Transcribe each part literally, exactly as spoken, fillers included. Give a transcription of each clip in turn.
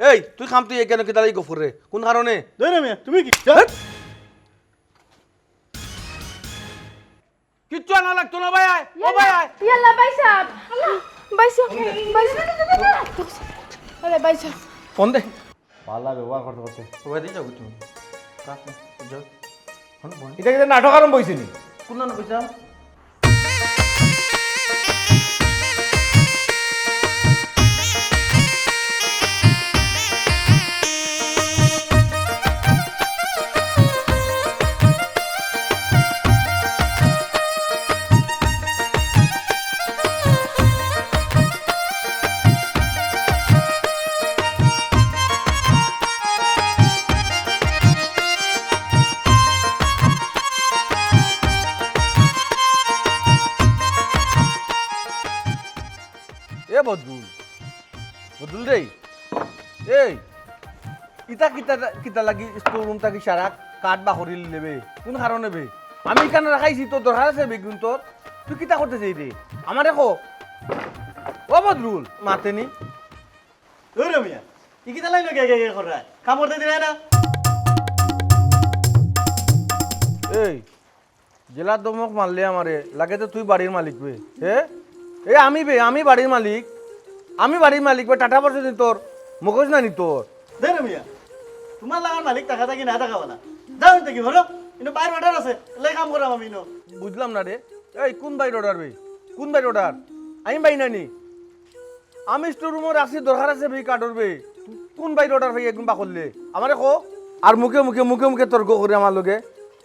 এই, তুই খামতি কেনে কিতা লাগি গফুর রে? কোন কারণে? ধরে মিয়া, তুমি কি? হ্যাঁ? কিচ্ছু আনা লাগতো না, ভাই আয়। ও ভাই আয়। ইয়াল্লা, ভাই সাহেব। ভাই সাহেব, ভাই সাহেব। আরে, ভাই সাহেব। ফোন দে। ভালা ব্যবহার করতে করতে। ও ভাই, দিয়ে যাও তুমি। রাখ না, যাও। Phone, phone. ইটা কিতা নাটক আরম্ভ অইছে নি? কোন নাটক অইছে? এ বদরুল, বদরুল রে, এই, ইতা কিতা, কিতা লাগি store room থাকি সারা কাঠ বাকরি লিলে বে? কোন কারণে বে? আমি ইখান রাখাইছি, তোর দরকার আছে বেগুন তোর? তুই কিতা করতে চাই রে? আমারে ক। ও বদরুল, মাতে নি? ধরে মিয়া, ই কিতা লাইন গেগে গেগে কররা? কাম করতে দিলে না? এই, জেলা দমক মারলে আমারে, লাগে তো তুই বাড়ির মালিক বে, হে? এ আমি বে, আমি বাড়ির মালিক, আমি বাড়ির মালিক বে, টাটা পড়ছে নি তোর, মগজ না নি তোর। দে রে মিয়া, তোমার লাগার মালিক টাকা থাকি না টাকা বালা। যাও ইন থাকি, হলো? ইনো বাইর অর্ডার আছে, লাই কাম করাম আমি ইনো। বুঝলাম না রে, এই কোন বাইর অর্ডার বে? কোন বাইর অর্ডার? আমি বাই না নি? আমি store room-ও রাখছি, দরকার আছে বে কাঠর বে। কোন বাইর অর্ডার পাই একদম বাকরলে? আমারে কো। আর মুখে মুখে, মুখে মুখে তর্ক করে আমার লগে।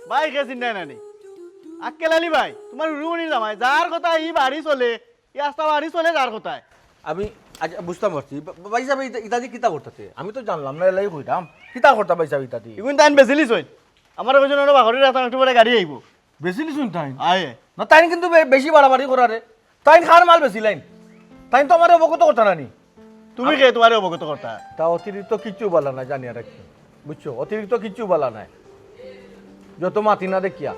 ভাই, কে চিন্তায় না নি? আক্কেল আলী ভাই, তোমার হুরুমনির জামাই, যার কথা ই বাড়ি চলে, ই আস্তা বাড়ি চলে যার কথায়। আমি, আচ্ছা, বুঝতাম পারছি। বা-, বা-, ভাই সাহেব, ইতা, ইতা দি কিতা করতাতে? আমি তো জানলাম না, এলাই কইতাম। কিতা করতা ভাই সাহেব ইতা দি? ইগুন তাইন বেচিলিছইন। আমারে কইছইন, অনো বাকরি রাখতাম, একটু পরে গাড়ি আইবো। বেচিলিছইন তাইন? আয়। না, তাইন কিন্তু বে-, বেশি বাড়াবাড়ি করারে। তাইন কার মাল বেচিলাইন? তাইন তো আমারে অবগত করতা না নি। তুমি কে তোমারে অবগত করতা? তা অতিরিক্ত কিচ্ছু বলা না, জানিয়া রাখি। বুঝছো? অতিরিক্ত কিচ্ছু বলা নাই। যত মাতি না দেখিয়া।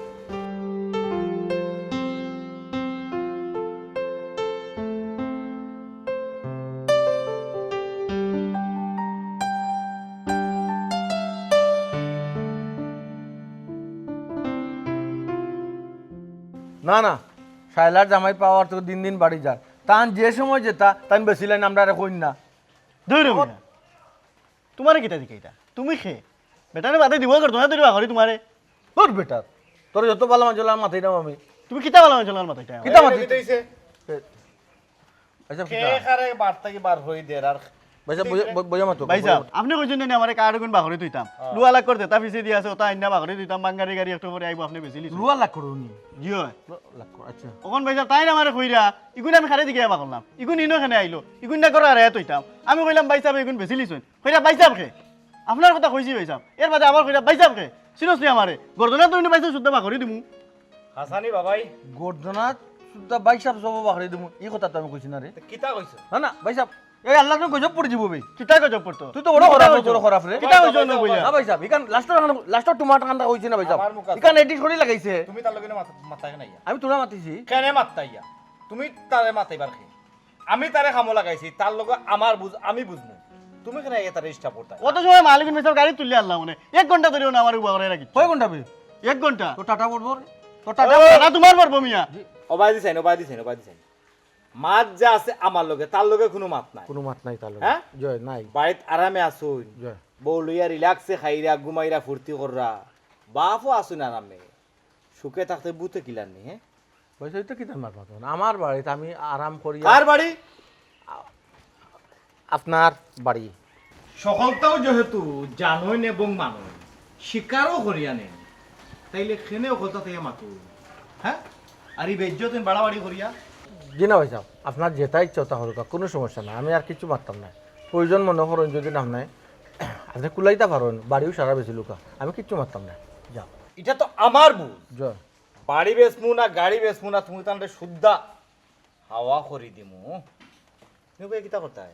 না, না, শায়লার জামাই পাওয়ার তো দিন দিন বাড়ি যার। তান যে সময় যেতা, তান বেশি লাইন আমরা আর কইন না। ধুর মিয়া, তোমারে কিতা শিখাইতা? তুমি খে? বেটারে বাদে দিব করতো না, তুই বাকরি তোমারে। তোর বেটার, তোর যত বালা মাঝে লাগার মাথায় দাম আমি। তুমি কিতা বালা মাঝে লাগার মাথায় দাম? কিতা মাথায়? কিতা হইছে? এ, আচ্ছা, কে কিতা? কারে বার থাকি বার হই দের আর ভাই সাহেব, বইয়া, বইয়া মাতো, ভাই বইয়া সাহেব, মাতো। আপনি কইছেন না আমারে কার্ড গুণ বাকরি তুইতাম। হ্যাঁ। লুয়া লাখ করে দেতা পিছে দিয়া আছে, ওটা আইনা বাকরি তুইতাম, বাঙ্গারি গাড়ি একটু পরে আইবো, আপনি বেশি লিছুন। লুয়া লাখ করে উনি? জি হয়। লুয়া লাখ করে, আচ্ছা। অখন ভাই সাহেব, তাইন আমারে কইরা, ইগুন আমি খারে দিকে বাকরলাম। ইগুন ইনো কেনে আইলো? ইগুন না করে আর এত হইতাম। আমি কইলাম, "ভাই সাহেব, ইগুন বেশি লিছুন।" কইরা, "ভাই সাহেব খে?" আপনার কথা কইছি ভাই সাহেব। এর বাদে আবার কইরা, "ভাই সাহেব খে?" চিনস নি আমারে? গর্দনা তো ইনো ভাই সাহেব শুদ্ধ বাকরি দিমু। হাসানি বাবাই। গর্দনা শুদ্ধ ভাই সাহেব সব বাকরি দিমু। এই কথা তো আমি কইছি না রে। তো কিতা কইছো? না, না, ভাই সাহেব, এই আল্লাহর নামে গজব পড়ে যাবো বে। কিতা গজব পড়তো? তুই তো বড় কিতা খারাপ, কইছো? বড় খারাপ রে। কিতা কইছো না বইয়া? না ভাই সাহেব, ইখান লাস্টর খান, লাস্টর টুমার কান্দা কইছি না ভাই সাহেব। আমার মুখ আছে। ইখান এডিট করে লাগাইছে। তুমি তার লগে মাত-, মাতাই না ইয়া। আমি তোরা মাতিছি। কেনে মাতাইয়া? তুমি তারে মাতাইবার খে? আমি তারে কামো লাগাইছি, তার লগে আমার বুঝ, আমি বুঝমু। তুমি কেনে আইয়া তারে ইস্টা করতায়? অত সময় মালিক মিস্টার গাড়ি তুললে আল্লাহ মনে। এক ঘন্টা ধরে ওনা আমার উবা করে রাখি। কয় ঘন্টা বে? এক ঘন্টা। তো টাটা পড়বো রে। তো টাটা ও! পড়বো। টাটা তোমার পড়বো মিয়া। জি। ওবায়দি সাইন, ওবায়দি সাইন, ওবায়দি সাইন। মাত যা আছে আমার লগে, তার লগে কোনো মাত নাই। কোনো মাত নাই তার লগে। হ্যাঁ? জয় নাই। বাড়িত আরামে আছুন। জয়। বউ লইয়া রিল্যাক্সে খাইরা, ঘুমাইরা, ফুর্তি কররা। বাপও আছুন আরামে। সুখে থাকতে ভূতে কিলার নি, হ্যাঁ? ভাই সাহেব, ইতা কিতা মাত মাতইন? আমার বাড়িত আমি আরাম করি। কার বাড়ি? আপনার বাড়ি। সকলটাও যেহেতু জানইন এবং মানইন, স্বীকারও করিয়া নেন, তাইলে কেনে অকলতা থাইয়া মাতইন? হ্যাঁ? আর ই বেইজ্জত তুমি বাড়াবাড়ি করিয়া? জি না ভাই সাহেব, আপনার যেটা ইচ্ছা ওটা করুক, কোনো সমস্যা নাই, আমি আর কিছু মাততাম না। প্রয়োজন মনে করইন যদি না নাই, আপনি কুলাইতা পারইন, বাড়িও সারা বেশি লুকা, আমি কিচ্ছু মাততাম না। যাও। ইটা তো আমার ভুল। যাও। বাড়ি বেচমু না, গাড়ি বেচমু না, তুমি তানরে শুদ্ধা হাওয়া করি দিমু। তুমি কই কিতা করতায়?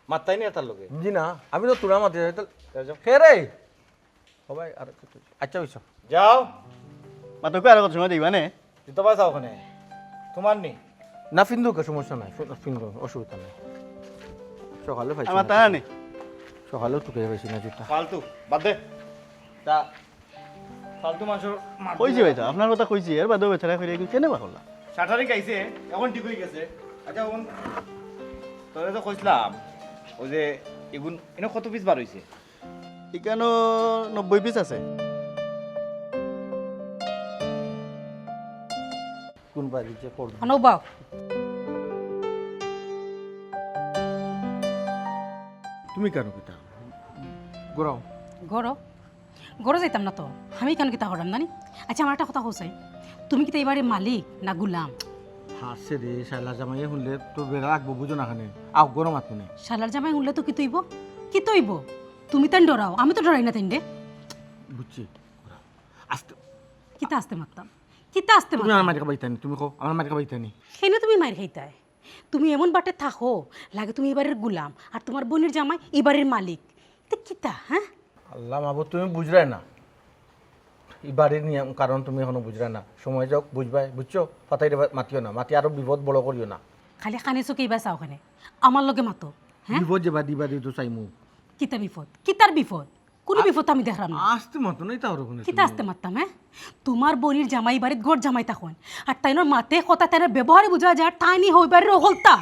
মাততায় নি আর তার লগে? জি না, আমি তো তোরা মাতি যাই, তাহলে যাও, যাও। কে রে? ও ভাই, আর কিছু? আচ্ছা, ওই সব। যাও। মাতো কই আর কত সময় দিবা নে? জুতো বাজাও ওখানে। তোমার নি? না, ফিন্দুক, সমস্যা নাই, ফি-, ফিন্দুক, অসুবিধা নাই। সকালে পাইছি আমার না। তারা নেই। তো ভালো টুকে পাইছি না জুতা। ফালতু, বাদ দে। তা ফালতু মানুষের মাত কইছি দিলে ভাই তো, আপনার কথা কইছি, এর বাদেও বেচারা ফিরে গেল, কেনে বা করলা? শাটারিং খাইছে, এখন ঠিক হয়ে গেছে। আচ্ছা, এখন তোরে তো কইছিলাম, ওই যে এগুন এনে কত পিস বার হইছে? এখানো নব্বই পিস আছে। কোন বাড়ি যে করবো? আনো বাও। তুমি কেন কিতা? ঘুরাও। ঘরো? ঘরো যাইতাম না তো। আমি কেন কিতা করলাম জানি? আচ্ছা, আমার একটা কথা কইছাই, তুমি কিতা এবারে মালিক না গুলাম? হাসে রে, শালা জামাইয়ে শুনলে তো বেড়া লাগবো, বুঝো না কেনে? আও, গরম আত মনে। শালার জামাই শুনলে তো কিতা অইবো? কিতা অইবো? তুমি তাইন ডরাও, আমি তো ডরাই না তাইন রে। বুঝছি। ঘুরাও। আস্তে। কিতা আস্তে মারতাম? কিতা আস্তে তুমি মারতাম? আমার মাইর খাবাইতানি, তুমি কও, আমার মাইর খাবাইতানি। কেনে তুমি মাইর খাইতায়? তুমি এমন বাটে থাকো, লাগে তুমি এবারের গুলাম, আর তোমার বোনের জামাই এবারের মালিক। তে কিতা, হ্যাঁ? আল্লাহ মাহবুদ, তুমি বুঝরায় না। এই বাড়ির নিয়ম কারণ তুমি এখনো বুঝরায় না। সময় যাও, বুঝবায়, বুঝছো? ফাতাইরে বা-, মাতিও না, মাতি আরো বিপদ বড় করিও না। খালি কানে চোখে ইবা চাও কেনে? আমার লগে মাতো, হ্যাঁ? বিপদ যে বাদি বাদি তো চাইমু। কিতা বিপদ? কিতার বিপদ? কোনো বিপদ আমি দেখলাম না। আস্তে মাতো না, এটা ওরকম কিতা আস্তে মারতাম, হ্যাঁ? তোমার বোনের জামাই বাড়িত ঘর জামাই তখন, আর তাইনর মাতে কথা, তাইনর ব্যবহারে বুঝা যায় তাইনি হই বাড়ির অকলতা,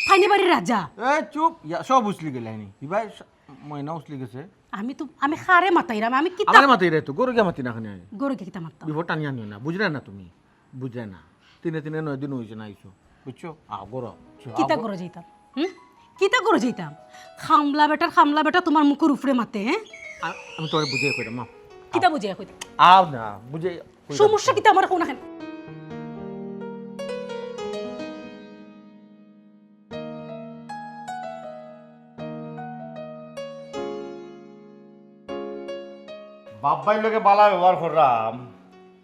তাইনি বাড়ির রাজা। এ চুপ, ইয়া, সব উছলি গেলে আইনি। ইবাই স-, ময়না উছলি গেছে। আমি তো, আমি কারে মাতাইরাম, আমি কিতা আমার মাতি রে তো, গরু গিয়া মাতি না খানে। গরু কিতা মারতাম? বিপদ টানিয়া আনিও না, বুঝরায় না তুমি, বুঝরায় না। তিনে তিনে নয় দিন হইছে না আইছো, বুঝছো? আও, গরু। কিতা করে যাইতাম? হুম? কিতা করে যাইতাম? খামলা বেটার খামলা বেটা তোমার মুখের উপরে মাতে, হ্যাঁ? আ-, আমি তোমার বুঝিয়ে কইতাম, মা। কিতা বুঝিয়া কইতাম? আও না, বুঝে কইতাম। সমস্যা কিতা আমার কোন? বাব্বাই লোকে বালা ব্যবহার করলাম,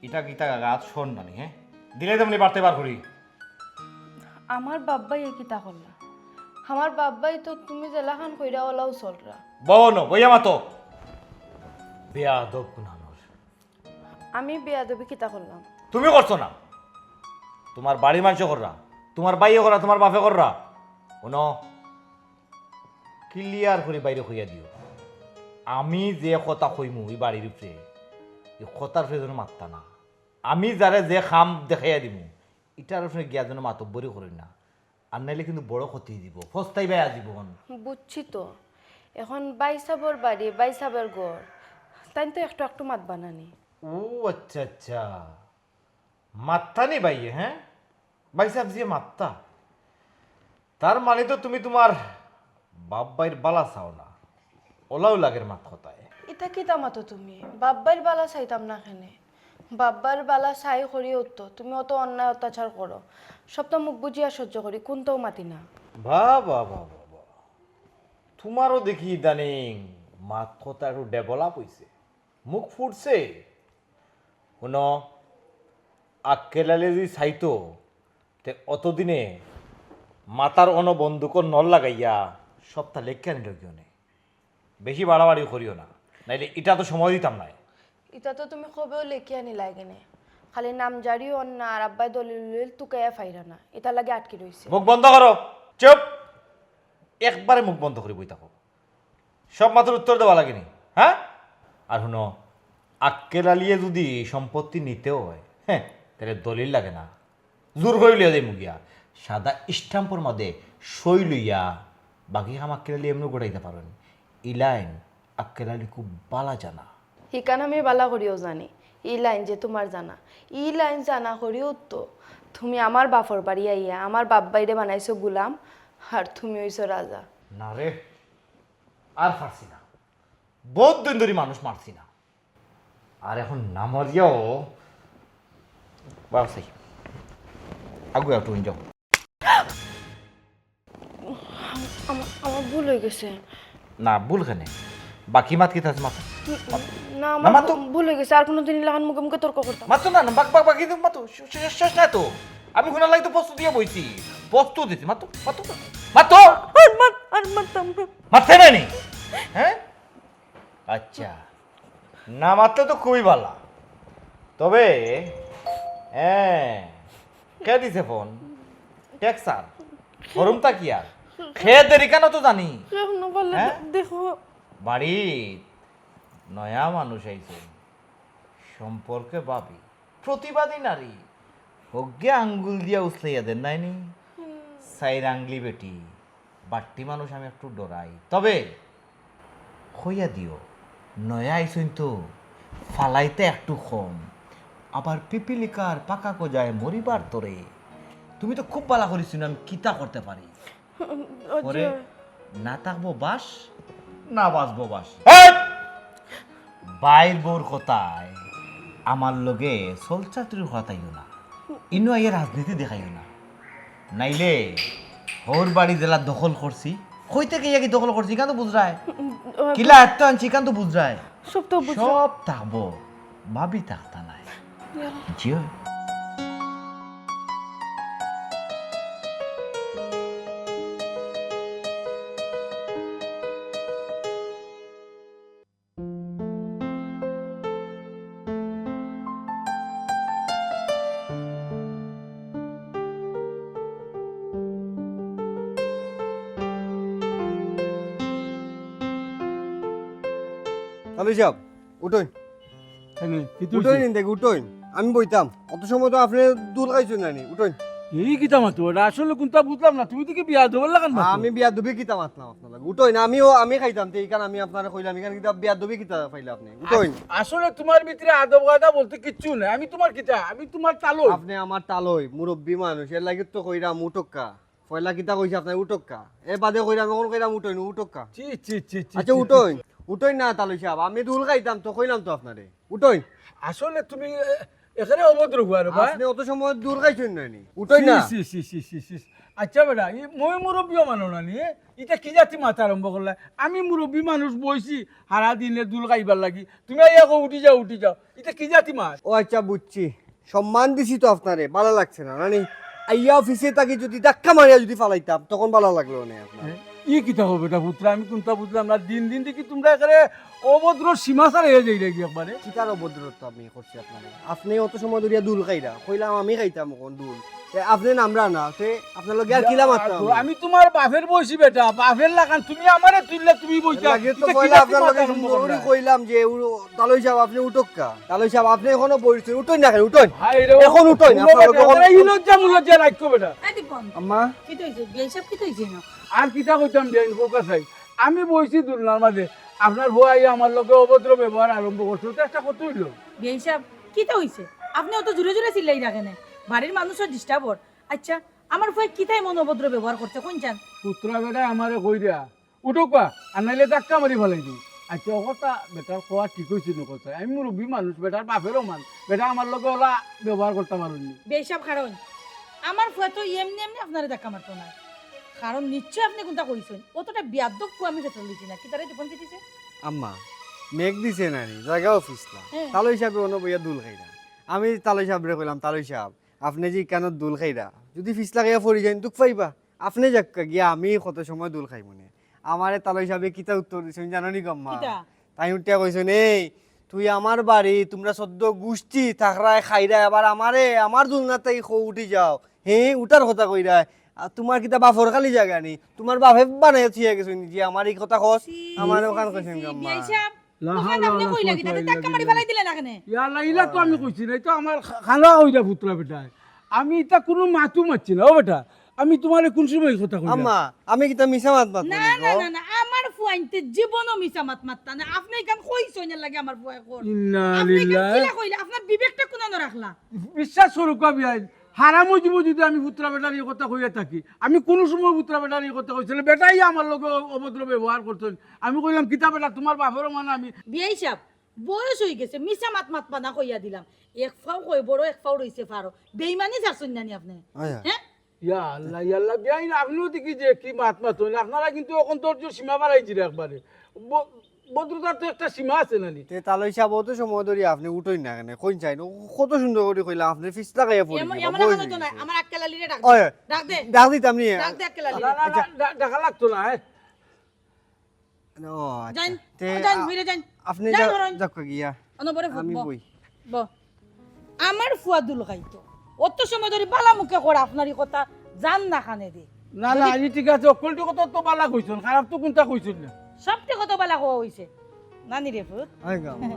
এটা কিতা গাছ শোন নানি, হ্যাঁ? দিলে তেমনি বাড়তে বার করি। আমার বাব্বাই এ কিতা করলা? আমার বাব্বাই তো তুমি যেলাখান কইরা ওলাও চলরা। বও ন, বইয়া মাতো। বেয়াদব কুনানোর। আমি বেয়াদবি কিতা করলাম? তুমি করছো না, তোমার বাড়ির মানুষে কররা, তোমার ভাইয়ে কররা, তোমার বাপে কররা। হুনো, ক্লিয়ার করি বাইরে কইয়া দিও, আমি যে কথা কইমু এই বাড়ির উপরে, এই কথার উপরে যেন মাততা না। আমি যারে যে কাম দেখাইয়া দিমু, ইটার উপরে গিয়া যেন মাতব্বরি করই না, আর নাইলে কিন্তু বড় ক্ষতি দিব, পস্তাইবায় আজীবন। বুঝছি তো, এখন বাইসাবর বাড়ি, বাইসাবর ঘর, তাইন তো একটু একটু মাত বানানি। ও আচ্ছা আচ্ছা, মাত্তা নি বাইয়ে, হ্যাঁ? বাইসাব যে মাত্তা, তার মানে তো তুমি তোমার বাব্বাইর বালা চাও না, ওলাও লাগের মাত কথায়। ইতা কিতা মাতো তুমি? বাব্বাইর বালা চাইতাম না কেনে? বাব্বার বালা চাই করিও তো তুমি অত অন্যায় অত্যাচার করো, সবটা মুখ বুঝিয়া সহ্য করি, কোনটাও মাতি না। বাহ বাহ বাহ বাহ বাহ, তোমারও দেখি ইদানিং মাত কথা একটু ডেভেলপ হইছে, মুখ ফুটছে। হুনো, আক্কেল আলী যদি চাইতো, তে অতদিনে মাতার অনো বন্দুকর নল লাগাইয়া সবটা লেখিয়া নিল গিয়ে নে। বেশি বাড়াবাড়ি করিও না, নাইলে ইটা তো সময় দিতাম নায়। ইতা তো তুমি কবেও লেখিয়া নিলাই কেনে, খালি নাম জারিও অন না আর আব্বাই দলিল উলিল তুকাইয়া ফাইরা না, ইতার লাগি আটকি রইছে। মুখ বন্ধ করো, চুপ। একবারে মুখ বন্ধ করি বই থাকো, সব মাতের উত্তর দেওয়া লাগেনি, হ্যাঁ? আর হুনো, আক্কেল আলীয়ে যদি সম্পত্তি নিতে হয়, হ্যাঁ, তাহলে দলিল লাগে না, জোর করি লইয়া যাইমু গিয়া, সাদা স্ট্যাম্পর মাঝে সই লইয়া বাকি কাম আক্কেল আলী এমনি গোটাইতে পারেন। ই লাইন আক্কেল আলী খুব বালা জানা। হিকান আমি বালা করিও জানি, ই লাইন যে তোমার জানা, ই লাইন জানা করিও তো তুমি আমার বাপর বাড়ি আইয়া আমার বাপ ভাইরে বানাইছো গুলাম, আর তুমি হইছো রাজা। না রে, আর পারছি না, বহুত দিন ধরি মানুষ মারছি না, আর এখন না মারিয়াও বাড়ছি। আগুয়া তুমি যাও। আমার আমার ভুল হয়ে গেছে। না, ভুল কেনে? বাকি মাত কিতা আছে মাতো? না, না, আমার মাতো। ভুল- ভুল হয়ে গেছে, আর কোনোদিন ইলাখান মুখে মুখে তর্ক করতাম না। মাতো না, না, বাক বাক বাকি মাতো। শ- শ- শেষ না তো। আমি হুনার লাগি তো প্রস্তুত দিয়া বইছি, প্রস্তুত দিছি। মাতো, মাতো, মাতো। আর মাত আর মারতাম না। মারতে নানি? হ্যাঁ? আচ্ছা, না মারতে তো খুবই ভালা। তবে, হ্যাঁ, কে দিছে ফোন? টেক্সার। ফরুম তা কি আর? খে দেরি কেন তো জানি। কেউ না পারলে হ্যাঁ? দে- দেখো। বাড়িত নয়া মানুষ আইছে, সম্পর্কে ভাবি, প্রতিবাদী নারী, হগ্গে আঙ্গুল দিয়া উছলাইয়া দেন নাইনি। চাইর আঙ্গলি বেটি, বাট্টি মানুষ আমি একটু ডরাই। তবে কইয়া দিও, নয়া আইছইন তো, ফালাইতে একটু কম। আবার পিপিলিকার পাকা গজায় মরিবার তরে। তুমি তো খুব বালা করি চিনো আমি কিতা করতে পারি। পরে না থাকবো বাস, না বাঁচবো বাস। এই! বাইর বউর কথায় আমার লগে ছলচাতুরির কথাইও না। ইনো আইয়া রাজনীতি দেখাইও না। নাইলে হউর বাড়ি যেলা দখল করছি, কইতে গিয়া কি দখল করছি, ইখান তো বুঝরায়। কিলা এত আনছি, ইখান তো বুঝরায়। সব তো বুঝরায়। সব থাকবো, ভাবি থাকতা নাই। জি অয়। তালই সাব, উঠইন। কেনে, কিতা অইছে? উঠইন, দেখি, উঠইন। আমি বইতাম। অত সময় তো আপনে দুল খাইছইন না নি? উঠইন। এই কিতা মাতো? ইটা আসলে কুনতা বুঝলাম না। তুমি দেখি বিয়াদবর লাখান মাতো। আমি বিয়াদবি কিতা মাতলাম আপনার লগে? উঠইন, আমিও, আমি খাইতাম, তে ইখান আমি আপনারে কইলাম, ইখান কিতা বিয়াদবি কিতা পাইলা আপনে? উঠইন। আস-, আসলে তুমার ভিতরে আদব কায়দা বলতে কিচ্ছু নাই। আমি তুমার কিতা? আমি তুমার তালই। আপনে আমার তালই, মুরব্বি মানুষ, এর লাগি তো কইরাম, উঠউক্কা। পয়লা কিতা কইছি আপনারে, উঠউক্কা। এর বাদে কইরাম, অখন কইরাম, উঠইন, উঠউক্কা। ছি, ছি, ছি, ছি, আচ্ছা, ছি, ছি। উঠইন। উঠইন না, তালই সাব, আমি দুল খাইতাম তো, কইলাম তো আপনারে। উঠইন। আসলে তুমি, এ, একেবারে অভদ্র হুয়া রে বা। আপনে অত সময় দুল খাইছইন না নি? উঠইন না। ছি, ছি, ছি। আচ্ছা বেটা, ই মই মুরব্বিও মানো না নি, এ? ইটা কি জাতি মাত আরম্ভ করলা? আমি মুরব্বি মানুষ বইছি, হারা দিনে দুল খাইবার লাগি। তুমি আইয়া কও, "উঠি যাও, উঠি যাও।" ইটা কি জাতি মাত? ও আচ্ছা, বুঝছি। সম্মান দিছি তো আপনারে, বালা লাগছে না, না নি? আইয়া অফিসে থাকি যদি ধাক্কা মারিয়া যদি ফালাইতাম, তখন বালা লাগলো না আপনার। হ্যাঁ? ই কিতা কও বেটা পুত্রা, আমি কুনতা বুঝলাম না। দিন দিন দেখি তুমরা একেবারে অভদ্র সীমা ছাড়াইয়া যাইরাগি একবারে। কিতার অভদ্রতা আমি করছি আপনারে? আপনে অত সময় ধরিয়া দুল খাইরা, কইলাম আমি খাইতাম অখন দুল। তে আপনে নামরা না, তে আপনার লগে আর কিলা মাততাম আমি? আমি তুমার বাপের বইছি বেটা, বাপের লাখান, তুমি আমারে তুললে তুমি বইতা। লাগে তো ইটা পয়লা কিতা আপনার মাত লগে আরম্ভ সুন্দর করি করলা? কইলাম যে, উ-, তালই সাব, আপনে উঠউক্কা। তালই সাব, আপনে অখনো বইছইন, উঠইন না কেনে, উঠইন। হায় রে, অখন উঠইন, আপনার লগে অখন এই লজ্জা মুলজ্জা রাখো বেটা। এই দীপন, আম্মা। কিতা অইছে? বিয়াই সাব, কিতা অইছে না? আর কিতা কইতাম বিয়াই, কউক্কা চাই। আমি বইছি দুলনার মাঝে, আপনার বউ আইয়া আমার লগে অভদ্র ব্যবহার আরম্ভ করছে, তো একটা কথা অইলো। বিয়াই সাব, কিতা অইছে? আপনে অত জোরে জোরে চিল্লাইরা কেনে? বাড়ির মানুষও disturb অর। আচ্ছা, আমার ফুয়ায় কিতা এমন অভদ্র ব্যবহার করছে, কইন চাইন? পুত্রা বেটায় আমারে কইরা, "উঠউক্কা, আর নাইলে ধাক্কা মারি ফালাই দিমু।" আচ্ছা, ও কথা বেটার কওয়া ঠিক অইছে নি কথা? আমি মুরব্বি মানুষ, বেটার বাপেরও মান, বেটা আমার লগে অলা ব্যবহার করতা পারইন নি। বিয়াই সাব খাড়ইন, আমার ফুয়া তো এমনে এমনে আপনারে ধাক্কা মারতো না, কারণ নিশ্চয় আপনে কুনতা কইছইন। অতটা বেয়াদব ফুয়া আমি পেটর লিছি না। কিতারে দীপন, কি দিছে? আম্মা, মেঘ দিছে না নি, জাগাও ফিছলা। হ্যাঁ। তালই সাবে অনো বইয়া দুল খাইরা। আমি তালই সাবরে কইলাম, "তালই সাব, আপনে যে ইখানো দুল খাইরা, যদি ফিছলা খাইয়া পড়ি যাইন, দুখ পাইবা। আপনে যাউক্কা গিয়া, আমি কত সময় দুল খাইমুনে।" আমারে তালই সাবে কিতা উত্তর দিছইন জানো নি গো আম্মা? কিতা? তাইন উঠিয়া কইছইন, "এই, তুই আমার বাড়ি, তুমরা চৌদ্দ গুষ্টি থাকরায় খাইরায়, আবার আমারে, আমার দুলনাত থাকি কও উঠি যাও। হে, উঠার কথা কইরায়। আর তুমার কিতা বাপর খালি জাগা নি? তুমার বাপে বানাইয়া থুইয়া গেছইন নি যে আমারে ই কথা কস?" ছি, আমারে ছি, অখান ছি, কইছইন ছি, গো আম্মা। বিয়াই সাব, লা অখান হাওলা আপনে ওয়ালা কইলা কুওয়াতা কিতা? ইল্লা ধাক্কা মারি বিল্লাহ। ফালাই দিলা না কেনে? ইয়া আল্লাহ, ইলা তো আমি কইছি না, ইতা আমার খা-, খালা অইরা পুত্রা বেটায়। আমি ইতা কুনু মাতু মাতছি না, ও বেটা। আমি তুমারে কুন সময় ই কথা কইলাম? আম্মা, আমি কিতা মিছা মাত মাতমু না, নি না, গো? না, না, আমার ফুয়াইন্তে জীবনও মিছা মাত মাততা না। আপনে ইখান কইছইন এর লাগি আমার ফুয়ায় কর। ইন্না আপনে ইখান লিল্লাহ। কিলা কইলা? আপনার বিবেকটা কুনানো রাখলা? বিশ্বাস করউক্কা বিয়াই, হারাম অইযিবো যদি আমি পুত্রা বেটারে ই কথা কইয়া থাকি। আমি কুনু সময় পুত্রা বেটারে ই কথা কইছি না। বেটায় আমার লগে অভদ্র ব্যবহার করছইন। আমি কইলাম, "কিতা বেটা, তুমার বাপেরও মান আমি।" বিয়াই সাব, বয়স অইগেছে, মিছা মাত মাতবা না কইয়া দিলাম। এক ফাও কই বড়, এক ফাও রইছে ফারো। বেইমানি ছাড়ছইন না নি আপনে? আয়া। হ্যাঁ? ইয়া আল্লাহ, ইয়া আল্লাহ, বিয়াই, আপনেও দেখি যে কি মাত মাতইন। আপনারা কিন্তু অখন ধৈর্যর সীমা বাড়াই দিরা একবারে। ব-, ভদ্রতার তো একটা সীমা আছে না নি? তে তালই সাব, অত সময় ধরি আপনে উঠইন না কেনে? কইন চাইন, ও কত সুন্দর করি কইলাম, আপনে ফিছলা খাইয়া পড়ি এমন, যাইবা, এমন বয়স এখন তো অইগেছে। না, আমার আক্কেল আলীরে ডাক দে। ওই, ডাক দে। ডাক দিতাম নি? ডাক দে আক্কেল আলীরে। না, না, না, আচ্ছা। ডা-, ডাকা লাগতো না, হ্যাঁ। ও, আচ্ছা। যাইন, তে যাইন, আ-, ফিরে যাইন। আপনে যাইন, যা-, ধরইন। যাউক্কা গিয়া। অনবরে আমি বই। বই। ব। আমার ফুয়া দুল খাইতো। অত সময় ধরি বালা মুখে কর আপনার ই কথা জান না কানে দি। না, না, যদি ই ঠিক আছে, অকলটি কথা তো বালা কইছইন, খারাপ তো কুনতা কইছইন না। সবটি কত বালা কওয়া অইছে। নানি রে পুত। আয় গো মা।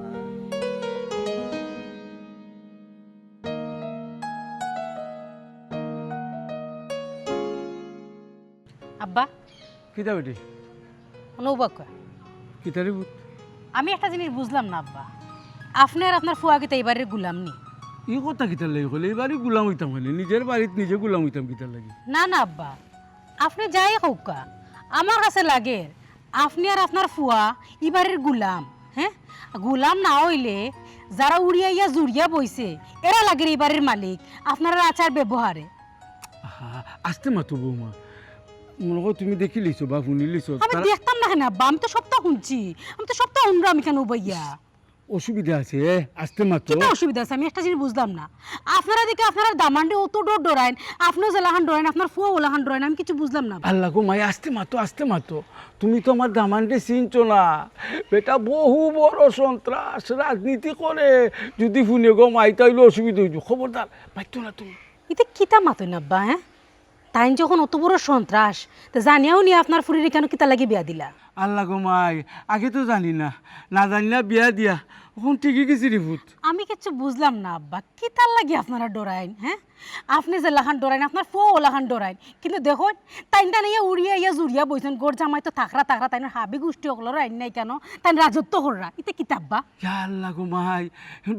আব্বা। কিতা বেটি? অনো উবা কউক্কা। কিতা রে পুত? আমি একটা জিনিস বুঝলাম না আব্বা, আপনে আর আপনার ফুয়া কিতা ই বাড়ির গুলাম নি? ই কথা কিতার লাগি কইলে? ই বাড়ির গুলাম অইতাম কেনে? নিজর বাড়িত নিজে গুলাম অইতাম কিতার লাগি? না না আব্বা, আপনে যাই কউক্কা, আমার কাছে লাগের আপনে আর আপনার ফুয়া ই বাড়ির গুলাম। হে, গুলাম না অইলে যারা উড়িয়া আইয়া জুড়িয়া বইছে, এরা লাগের ই বাড়ির মালিক, আপনারার আচার ব্যবহারে। আহা, আস্তে মাতো বৌমা, মনো করো তুমি দেখিলিছো বা হুনিলিছো, আমি তারা দেখতাম না কেনে আব্বা? আমি তো সবতা হুনছি, আমি তো সবতা হুনরাম ইখানো বইয়া। অসুবিধা আছে, এ, আস্তে মাতো। কিতা অসুবিধা আছে? আমি একটা জিনিস বুঝলাম না। আপনারা দেখি আপনারার দামান্দরে অত ডর ডরাইন, আপনেও যেলাখান ডরাইন, আপনার ফুয়াও অলাখান ডরাইন, আমি কিচ্ছু বুঝলাম না। আল্লাহ গো মাই, আস্তে মাতো, আস্তে মাতো। তুমি তো আমার দামান্দরে চিনছো না। বেটা বহু বড় সন্ত্রাস, রাজনীতি করে। যদি হুনে গো মাই, তাইলে অসুবিধা অইযিবো। খবরদার, মাতিও না তুমি। ইতে কিতা মাতইন আব্বা, হে? তাইন যখন অত বড় সন্ত্রাস, তে জানিয়াও নি আপনার ফুরিরে ইখানো কিতার লাগি বিয়া দিলা? আল্লাহ গো মাই, আগে তো জানি না, না জানি না বিয়া দিয়া, অখন ঠিকই গেছি রে পুত। আমি কিচ্ছু বুঝলাম না আব্বা, কিতার লাগি আপনারা ডরাইন, হে? আপনে যেলাখান ডরাইন, আপনার ফুয়াও অলাখান ডরাইন, কিন্তু দেখইন, তাইন তাইন ইয়া উড়িয়া ইয়া জুড়িয়া বইছইন, ঘর জামাই তো থাকরা থাকরা, তাইনর হাবি গুষ্টি অকলরে আইন নাই কেনে, তাইন রাজত্ব কররা, ইতে কিতা আব্বা? ইয়া আল্লাহ গো মাই,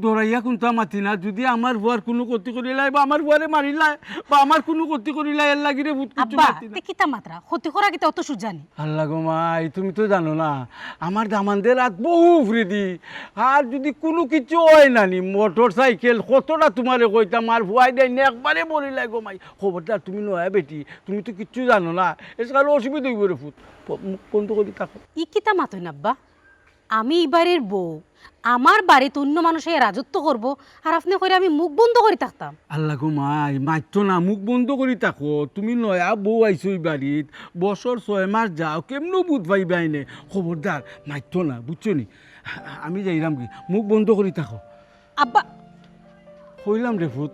ডরাইয়া কুন্তা মাতি না। যদি আমার ফুয়ার কুনু ক্ষতি করিলায় বা আমার ফুয়ারে মারিলায় বা আমার কুনু ক্ষতি করিলায়, এর লাগি রে পুত কিচ্ছু আব্বা, মাতি না। তে কিতা মাতরা? ক্ষতি করা কিতা অত সুজা নি? আল্লাহ গো মাই, তুমি তো জানো না, আমার দামান্দর আত বহু উফরেদি। আর যদি কুনু কিচ্ছু অয় না নি, মোটর সাইকেল কতটা তুমারে কইতাম, আর ফুয়ায় দেয় না, একবারে বলিলায় গো মাই। খবরদার, তুমি নয়া বেটি, তুমি তো কিচ্ছু জানো না, এর কারণে অসুবিধা অইবো রে পুত। প-, মুখ বন্ধ করি থাকো। ই কিতা মাতইন আব্বা? আমি ই বাড়ির বউ, আমার বাড়িত অইন্য মানুষ আইয়া রাজত্ব করবো, আর আপনে কইরা আমি মুখ বন্ধ করি থাকতাম? আল্লাহ গো মাই, মাতিও না, মুখ বন্ধ করি থাকো। তুমি নয়া বউ আইছো ই বাড়িত, বছর ছয় মাস যাউক, কেমনে বুঝ পাইবায় নে। খবরদার, মাতিও না, বুঝছো নি? আমি যাইরাম গি, মুখ বন্ধ করি থাকো। আব্বা। কইলাম রে পুত,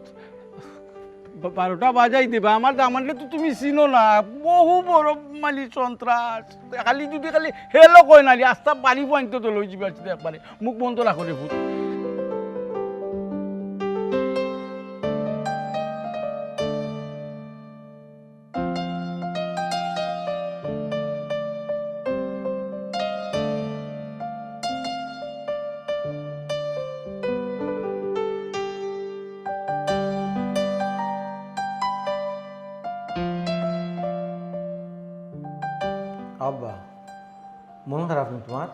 বা-, বারোটা বাজাই দিবা। আমার দামান্দরে তো তুমি চিনো না, বহু বড় মালি সন্ত্রাস। খালি যদি খালি hello কয় না রে, আস্তা বাড়ি পর্যন্ত তো লই যাইবা একবারে। মুখ বন্ধ রাখো রে পুত। আব্বা, মন খারাপ নি তুমার?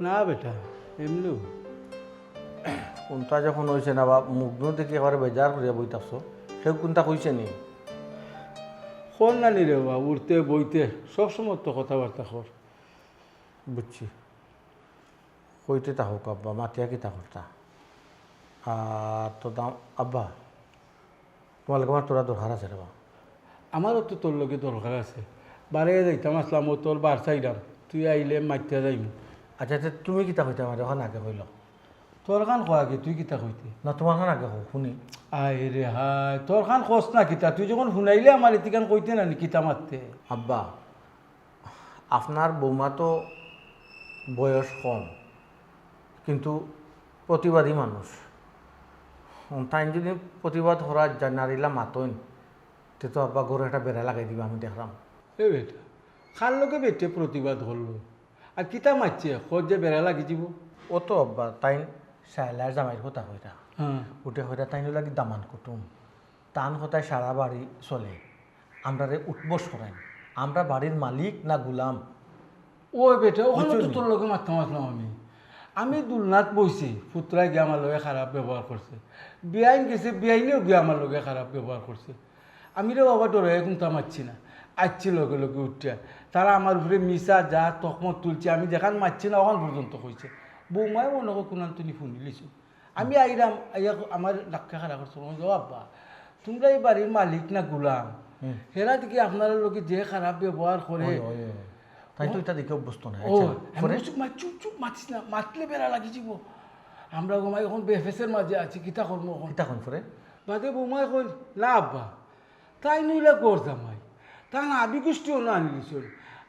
না বেটা, এমনেউ। কুন্তা যখন অইছে না বা মুখগুন দেখি একবারে বেজার করিয়া বই থাকছো, কেউ কুন্তা কইছে নি? কর না নি রে বা, উঠতে বইতে সব সময় তো কথাবার্তা কর। বুঝছি, কইতে থাকউক আব্বা, মাতিয়া কিতা করতা। আর তো দাম আব্বা, তুমার লগে আমার থুড়া দরকার আছে রে বা। আমারও তো তোর লগে দরকার আছে। বারে যাইতাম আছলাম, অউ তোর বার চাইরাম, তুই আইলে মাতিয়া যাইমু। আচ্ছা, আচ্ছা, তুমি কিতা কইতায় আমারে অখান আগে কইলাও। তোর খান কও আগে, তুই কিতা কইতে? না, তুমার খান আগে কও, হুনি। আয় রে হায়, তোর খান কস না কিতা? তুই যখন হুনাইলে আমারে, ইখান কইতে না নি, কিতা মাততে? আব্বা, আপনার বৌমা তো বয়স কম, কিন্তু প্রতিবাদী মানুষ। তাইন যদি প্রতিবাদ করা যায়, নারিলা মাতইন, তে তো আব্বা ঘরো একটা বেড়া লাগাই দিবা, আমি দেখরাম। এ বেটা, কার লগে বেটে প্রতিবাদ করলো? আর কিতা মাতছে? কর যে বেড়া লাগি যিবো। অতো আব্বা, তাইন শায়লার জামাইর কথা কইরা। হ্যাঁ। উঠে কইরা তাইন লাগি দামান কুটুম। তান কথায় সারা বাড়ি চলে। আমরারে উঠবস করাইন। আমরা বাড়ির মালিক না গুলাম? ওই বেটা, অখানো তো তোর লগে মাততাম আছলাম আমি। আমি দুলনাত বইছি, পুতরায় গিয়া আমার লগে খারাপ ব্যবহার করছে। বিয়াইন গেছে, বিয়াইনেও গিয়া আমার লগে খারাপ ব্যবহার করছে। আমি রে বাবা ডরাইয়া কুন্তা মাতছি না। আইছি লগে লগে উঠিয়া। তারা আমার উপরে মিছা যা তহমত তুলছে, আমি যেখান মাতছি না, অখান পর্যন্ত কইছে। বৌমায় মনো কয় কুনান তুনি হুনিলিছো। আমি আইরাম, আইয়া আমার ডাক্কা খাড়া করছে, কইছে, "ও আব্বা, তুমরা ই বাড়ির মালিক না গুলাম? হুম। হেরা দেখি আপনারার লগে যে খারাপ ব্যবহার করে।" ওই, ওই, ওই। তাইন তো ইতা দেখি অভ্যস্ত না। ও, আচ্ছা, আমি পরে? কইছি, "মা, চুপ, চুপ, মাতিস না, মাতলে বেড়া লাগি যিবো।" আমরা গো মাই অখন বেফেসের মাঝে আছি, কিতা করমু অখন? কিতা কইন পরে? বাদে বৌমায় কইল, "না আব্বা, তাইন অইলা ঘর জামাই, তান হাবি গুষ্টি অনো আনিলিছইন।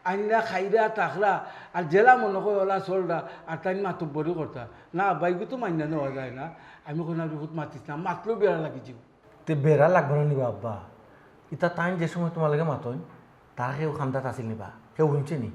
আইনরা খাইরা থাকরা, আর যেলা মনো কয় অলা চলরা, আর তাইন মাতব্বরি করতা। না, আব্বা, ইগু তো মাইনা নেওয়া যায় না। আমি কই না, "রে ফুত, মাতিস না, মাতলেও বেড়া লাগি যিবো।" তে বেড়া লাগবো না নি বা আব্বা? ইতা তাইন যে সময় তুমার লগে মাতইন, তারা কেউ খান্দাত আছিল নি বা? কেউ হুনছে নি?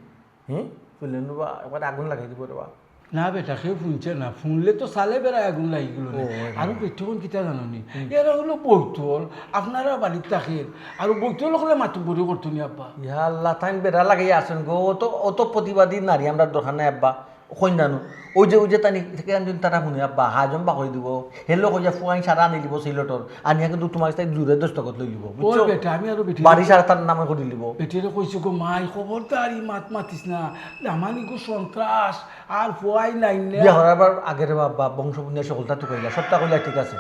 হুম? কইলেন বা একবার আগুন লাগাই দিবো রে বা। না বেটা, কেউ হুনছে না। হুনলে তো সালে বেড়ায় আগুন লাগি গেলো নি। ও, হয়, আরো হয়। বেটিকন কিতা জানো নি? হুম। এরা অইলো বৈতল, আপনারা বাড়িত থাকের। আরো বৈতল অকলে মাতব্বরি করতো নি আব্বা। ইয়া আল্লাহ, তাইন বেড়া লাগাইয়া আছইন গো। অত, অত প্রতিবাদী নারী আমরার দরকার নাই আব্বা। কইন না নু। ওই যে, ওই যে তানি থেকে আনজন তারা হুনে আব্বা, হাজম বা কই দিবো। হেলো কইয়া ফুয়াইন সারা আনি দিবো সিলেটর। আনিয়া কিন্তু তুমার কাছে জোরে দস্তখত লই লিবো, ওই বুঝছো? বেটা, আমি আরো বেটি বাড়ি সারা তার নামে করি লিবো। বেটিরে কইছি গো, মাই খবরদার ই মাত মাতিস না। দামানি গো সন্ত্রাস, আর ফুয়াই লাইন নে। বিয়া করার বার আগে রে বাবা, বংশ বুনিয়া সকলতা তো কইলা, সবটা কইলা ঠিক আছে।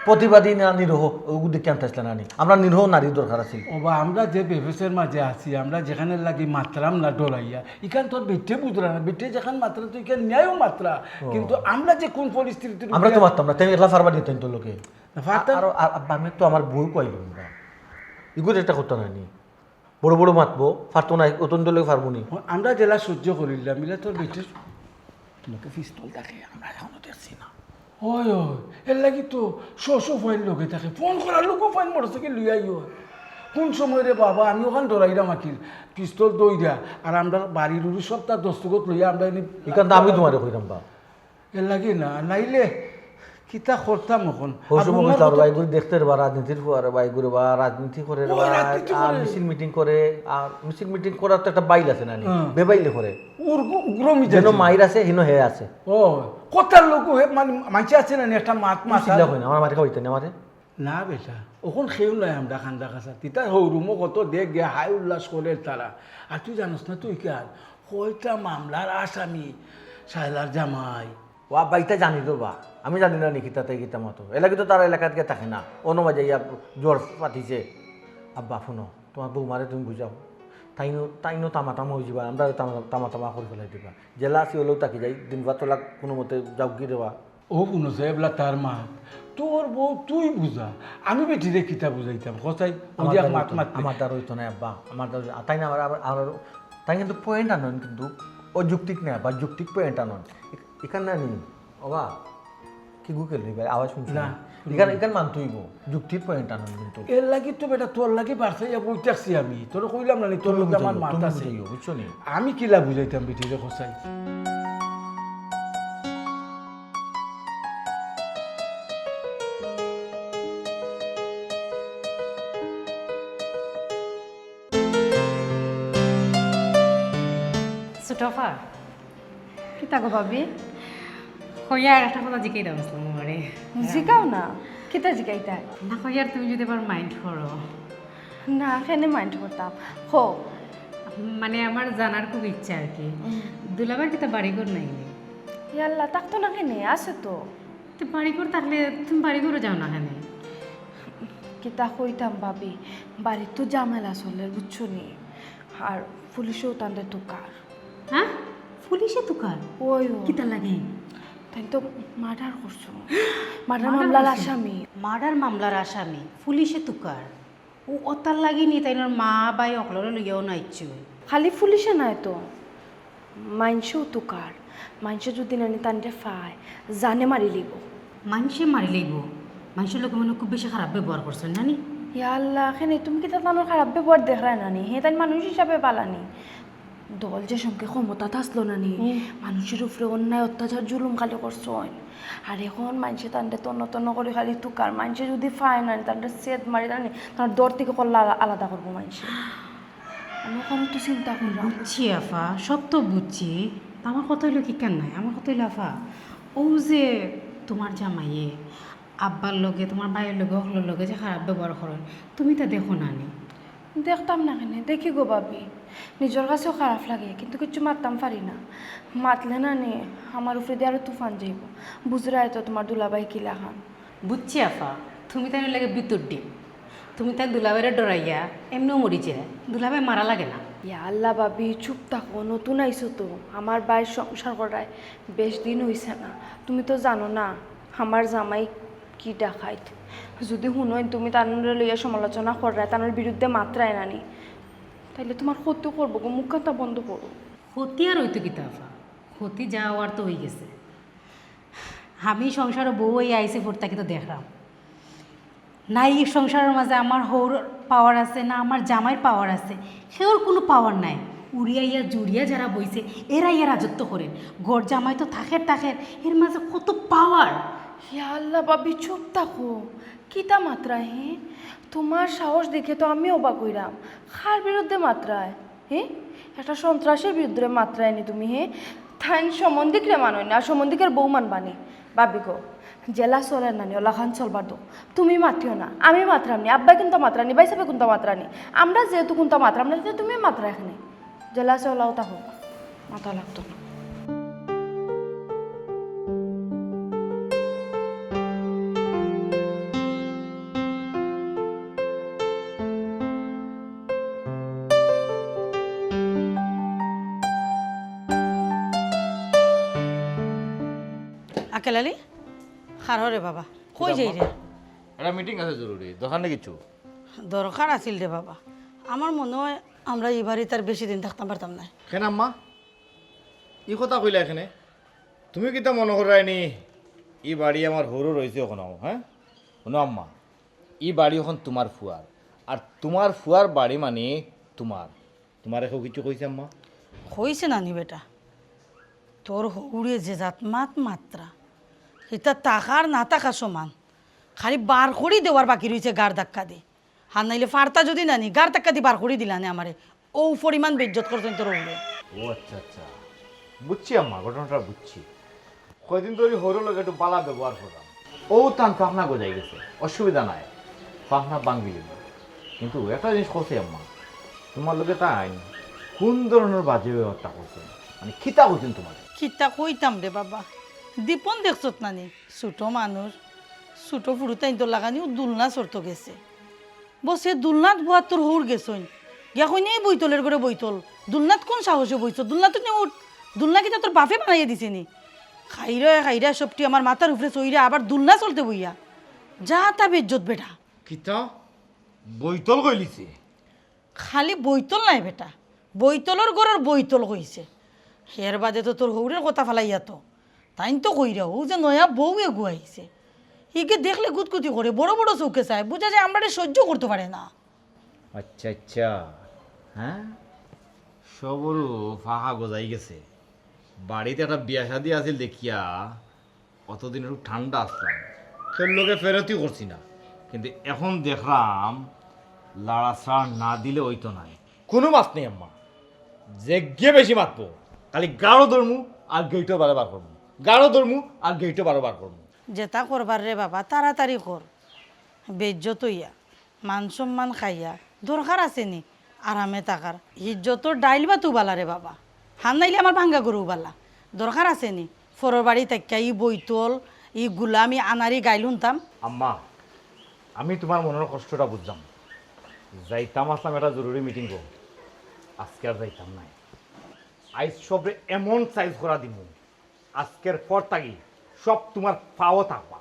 প্রতিবাদী না নিরহ, ওগু দেখি আনতে আসলে না নি। আমরা নিরহ নারীর দরকার আছে। ও বা, আমরা যে বেফেসের মাঝে আছি, আমরা যেখানে লাগি মাতরাম না ডরাইয়া, ইখান তোর বেটে বুঝরা না, বেটে যেখান মাতরা তো ইখান ন্যায়ও মাতরা। ও। কিন্তু আমরা যে কোন পরিস্থিতির আমরা তো উপরে মাততাম না, তাই একলা ফারবা দিতেন তো লোকে। না, ফারতাম। আর, আর, আর আমি তো আমার বউ কইলাম না। ইগুর একটা কথা নানি। বড় বড় মাতবো, ফারতো না, অতন তো লোকে ফারবো নি। আমরা যেলা সহ্য করিলাম, ইলা তোর বেটির মুখে পিস্তল থাকে, আমরা এখনো দেখছি না। ওই, ওই, এর লাগি তো শ শ ফাইন লগে থাকে। ফোন করার লোকও ফাইন মোটরসাইকেল লইয়া আইও। কোন সময় রে বাবা, আমি ওখান ডরাইলাম আকিল, পিস্তল দইরা, আর আমরা বাড়ির উড়ি সবটা দস্তখত লইয়া আমরা এনে ইখান তো আমি তোমারে কইরাম বা। এর লাগি না, নাইলে কিতা করতাম এখন? ওই আর সময় বুমার কইতাম, কত বাইগুড়ি দেখতে রে বা, রাজনীতির ফুয়ারে বাইগুড়ি বা, রাজনীতি করে রে ওই বা, রাজনীতি আর করে। মিছিল মিটিং করে, আর মিছিল মিটিং করার তো একটা বাইল আছে না নি? হ্যাঁ। বেবাইলে করে। উগ্র, উগ্র মিজাজ। যেন মাইর আছে, হিনো হে আছে। ও, কথার লোক হে, মানে, মাইচে আছে না নি, একটা মাত, তুই মাত। চিল্লা কই না, আমার মারে খাওয়াইতে না, আমারে। না বেটা, অখন কেউ নাই আমরা খান্দা কাছা। তিতা হৌরুমো কত দেখ গিয়া হাই উল্লাস করে তারা। আর তুই জানোস না তুই কার? কয়টা মামলার আসামি, শায়লার জামাই। ও আব্বা, ইতা জানি তো বা। আমি জানি না নি কিতা তাই কিতা মতো। এর লাগি তো তারা এলাকাত গিয়া থাকে না। অন্য মাঝে ইয়া জোর পাতিছে। আব্বা, হুনো, তোমার বৌমারে তুমি বুঝাও। তাইনও, তাইনও তামা তামা অই যিবা, আমরা তামা, তামা তামা করি ফেলাই দিবা। জেলা আছি অইলেও থাকি যাই, দিন বাদ তোলা কোনো মতে যাও কি রে বা। ও হুনো সাহেবলা তার মাত, তোর বউ তুই বুঝা, আমি বেটিরে কিতা বুঝাইতাম? কসাই, ওই আমার যে এক দ্বারা মাত হইতো না, মাত আমার দ্বারা হইতো না আব্বা, আমার দ্বারা, তাই না, আমার, আমার, আমার, তাই কিন্তু পয়েন্ট আনন কিন্তু অযৌক্তিক না, বা যৌক্তিক পয়েন্ট আনন। এ-, এখান না নি, ওবা, কি গুগল রে ভাই, আওয়াজ শুনছি না, না। কোনো এখান, না। এখান মানতে হইব, যুক্তির পয়েন্ট আনন কিন্তু। এর লাগি তো বেটা, তোর লাগি বাসাইয়া বই থাকছি আমি, তোর কইলাম না নি, তোর তুমি লগে আমার বুঝাইও, মাত তুমি আছে। বুঝাইও, বুঝছো নি? আমি কিলা বুঝাইতাম বেটিরে কসাই? ছোটফা। কিতা গো ভাবি? কইয়ার একটা কথা জিকাইতাম আসলাম তোমারে। জিকাও না, কিতা জিকাইতায়? না কইয়ার তুমি যদি আবার মাইন্ড করো। না, কেনে মাইন্ড করতাম? কও। মানে আমার জানার খুব ইচ্ছা আর কি। হুম। দুলাভাইর কিতা বাড়িঘর নাই নি? ইয়াল্লা, থাকতো না কেনে, আছে তো। তো বাড়িঘর থাকলে তুমি বাড়িঘরও যাও না কেনে? কিতা কইতাম ভাবি, বাড়িত তো ঝামেলা চলের, বুঝছো নি? আর পুলিশেও তানরে তুকার। হ্যাঁ? পুলিশে তুকার? ওই, ওই। কিতা লাগে? তাইন তো মার্ডার করছো। মার্ডার মার্ডার মামলার করছো? আসামি। মার্ডার মামলার আসামি, পুলিশে তুকার। ও অতার লাগি নি তাইনর মা বাই অকলরে লইয়াও না ইচ্ছু। খালি পুলিশে নায় তো, মাইনষেও তুকার। মাইনষে যদি নানি তানরে পায়, জানে মারি লিব। মাইনষে মারি লইব? মাইনষর লগে মনে খুব বেশি খারাপ ব্যবহার করছইন নানি? ইয়া আল্লাহ, কেনে তুমি কিতা তানর খারাপ ব্যবহার দেখরায় নানি? হে তাইন মানুষ হিসাবে বালা নি। দল যে সঙ্গে ক্ষমতাত আসলো নানি, হুম। মানুষর উপরে অন্যায় অত্যাচার জুলুম খালি করছইন। আর এখন মাইনষে তানরে তন্ন তন্ন করি খালি তুকার। মাইনষে যদি পায় নানি, তানরে সেদ মারি নানি, তানর দর থাকি কল্লা আলা-, আলাদা করবো মাইনষে। আমি ওখানে তো চিন্তা করলাম। বুঝছি আফা, সব তো বুঝছি। তা আমার কথা অইলো কিখান নায়, আমার কথা অইলো আফা, ও যে তোমার জামাইয়ে আব্বার লগে, তোমার ভাইর লগে, অকলর লগে যে খারাপ ব্যবহার করইন, তুমি তা দেখো না নি? দেখতাম না কেনে, দেখি গো ভাবি। নিজর কাছেও খারাপ লাগে, কিন্তু কিচ্ছু মাততাম পারি না। মাতলে নানি, আমার উপরেদি আরো তুফান যাইবো। বুঝরায় তো তোমার দুলাভাই কিলাখান। বুঝছি আফা, তুমি তাইনর লগে ভিতর ডিম। তুমি তাইন দুলাভাইরে ডরাইয়া এমনেও মরি যাইরায়। দুলাভাই মারা লাগে না। ইয়া আল্লাহ ভাবি, চুপ থাকো, নতুন আইছো তো। আমার ভাইর সংসার করায় বেশ দিন অইছে না। তুমি তো জানো না, আমার জামাই কি ডাকাইত। যদি হুনইন তুমি তানরে লইয়া সমালোচনা কররায়, তানর বিরুদ্ধে মাতরায় নানি, তাইলে তুমার ক্ষতি করবো গো, মুখখানটা বন্ধ করো। ক্ষতি আর অইতো কিতা আফা, ক্ষতি যা অওয়ার তো অইগেছে। আমি সংসারো বউ অইয়া আইছি পর থাকি তো দেখরাম না ই সংসারর মাঝে আমার হউর পাওয়ার আছে না আমার জামাইর পাওয়ার আছে, কেউর কুনু পাওয়ার নাই। উড়িয়া ইয়া জুড়িয়া যারা বইছে এরা ইয়া রাজত্ব করের। ঘর জামাই তো থাকের থাকের, এর মাঝে কত পাওয়ার। ইয়া আল্লাহ, ভাবি চুপ থাকো, কিতা মাতরায় হে? তুমার সাহস দেখে তো আমি অবাক অইরাম। কার বিরুদ্ধে মাতরায়? হে, একটা সন্ত্রাসীর বিরুদ্ধে মাতরায় নি তুমি? হে, তাইন সম্বন্ধিকরে মানইন না, আর সম্বন্ধিকর বউ মানবা নি? ভাবি গো, যেলা চলের নানি অলাখান চলবার দেও। তুমি মাতিও না, আমি মাতরাম নি, আব্বায় কুনতা মাতরা নি, ভাইসাবে কুনতা মাতরা নি, আমরা যেহেতু কুনতা মাতরাম না, তে তুমি মাতরায় কেনে? যেলা আছে অলাউ থাকউক, মাতা লাগতো না। আকেল আলী, খাড়ো রে বাবা, কই যাইরে? একটা মিটিং আছে জরুরি, দরকার নি কিচ্ছু? দরকার আছিল রে বাবা, আমার মনো অয় আমরা ই বাড়িত আর বেশি দিন থাকতাম পারতাম নায়। কেনে আম্মা, ই কথা কইলায় কেনে? তুমি কিতা মনো কররায় নি ই বাড়ি আমার হউরর অইছে অখনো, হে? হুনো আম্মা, ই বাড়ি অখন তুমার ফুয়ার, আর তুমার ফুয়ার বাড়ি মানি তুমার। তুমারে কেউ কিচ্ছু কইছে আম্মা? কইছে নানি বেটা, তোর হউরে যে জাত মাত মাতরা, ইতা থাকার না থাকা সমান। খালি বার করি দেওয়ার বাকি রইছে গার ধাক্কা দি। হার নাইলে ফারতা যুদি নানি, গার ধাক্কা দি বার করি দিলানে আমারে। অউ পরিমাণ বেইজ্জত করছইন তোর হউরে। ও আচ্ছা আচ্ছা, বুঝছি আম্মা, ঘটনাটা বুঝছি। কয়দিন ধরি হউরর লগে একটু বালা ব্যবহার কররাম। অউ তান ফাখনা গজাই গেছে, অসুবিধা নাই, ফাখনা ভাঙ্গিলিবো। কিন্তু একটা জিনিস কইছি আম্মা, তুমার লগে তাইন কুন ধরনর বাজে ব্যবহারটা করছইন? মানি কিতা কইছইন তুমারে? কিতা কইতাম রে বাবা, দীপন দেখছত নানি, ছুটো মানুষ, ছুটো ফুরুতাইন্তর লাখান অউ দুলনা চড়তো গেছে। বসে দুলনাত বওয়াত তোর হউর গেছইন। গিয়া কইন, "এই বইতলর ঘরে বইতল। দুলনাত কুন সাহসে বইছস? দুলনাত নি উঠ। দুলনা কিতা তোর বাফে বানাইয়া দিছে নি?" খাইরায় খাইরায় সবটি আমার মাথার উপরে চইরা আবার দুলনা চড়তে বইয়া। যা তা বেইজ্জত বেটা। কিতা? বইতল কইলিছে? খালি বইতল নায় বেটা, বইতলর ঘরর বইতল কইছে। এর বাদে তো তোর হউরর কথা ফালাইয়া তো। তাইন তো কইরা, অউ যে নয়া বউ এগু আইছে, হিগে দেখলে গুতগুতি করে, বড় বড় চউখে চায়, বুঝা যায় আমরারে সইজ্য করতো পারে না। আচ্ছা আচ্ছা, হে, সবরউ ফাখা গজাই গেছে। বাড়িত একটা বিয়া শাদি আছিল দেখিয়া অতদিন একটু ঠান্ডা আছলাম, কেউর লগে ফেরতি করছি না, কিন্তু অখন দেখরাম লাড়াছাড়া না দিলে অইতো নায়। কুনু মাত নাই আম্মা, যেগিয়ে বেশি মাতবো, খালি গাড়ো ধরমু আর গেইটো বারো বার করমু, গাড়ো ধরমু আর গেইটো বারো বার করমু। যেতা করবার রে বাবা, তাড়াতাড়ি কর। বেইজ্জত অইয়া, মান সম্মান খাইয়া, দরকার আছে নি আরামে থাকার? ইজ্জতর ডাইল ভাতউ বালা রে বাবা, হার নাইলে আমার ভাঙ্গা ঘরউ বালা। দরকার আছে নি ফরর বাড়ি থাকিয়া ই বইতল, ই গুলাম, ই আনাড়ি গাইল হুনতাম? আম্মা, আমি তুমার মনর কষ্টটা বুঝলাম। যাইতাম আছলাম একটা জরুরি মিটিংও, আজকে আর যাইতাম নায়। আইজ সবরে এমন সাইজ করা দিমু, আজকের পর থাকি সব তুমার পাও থাকবা।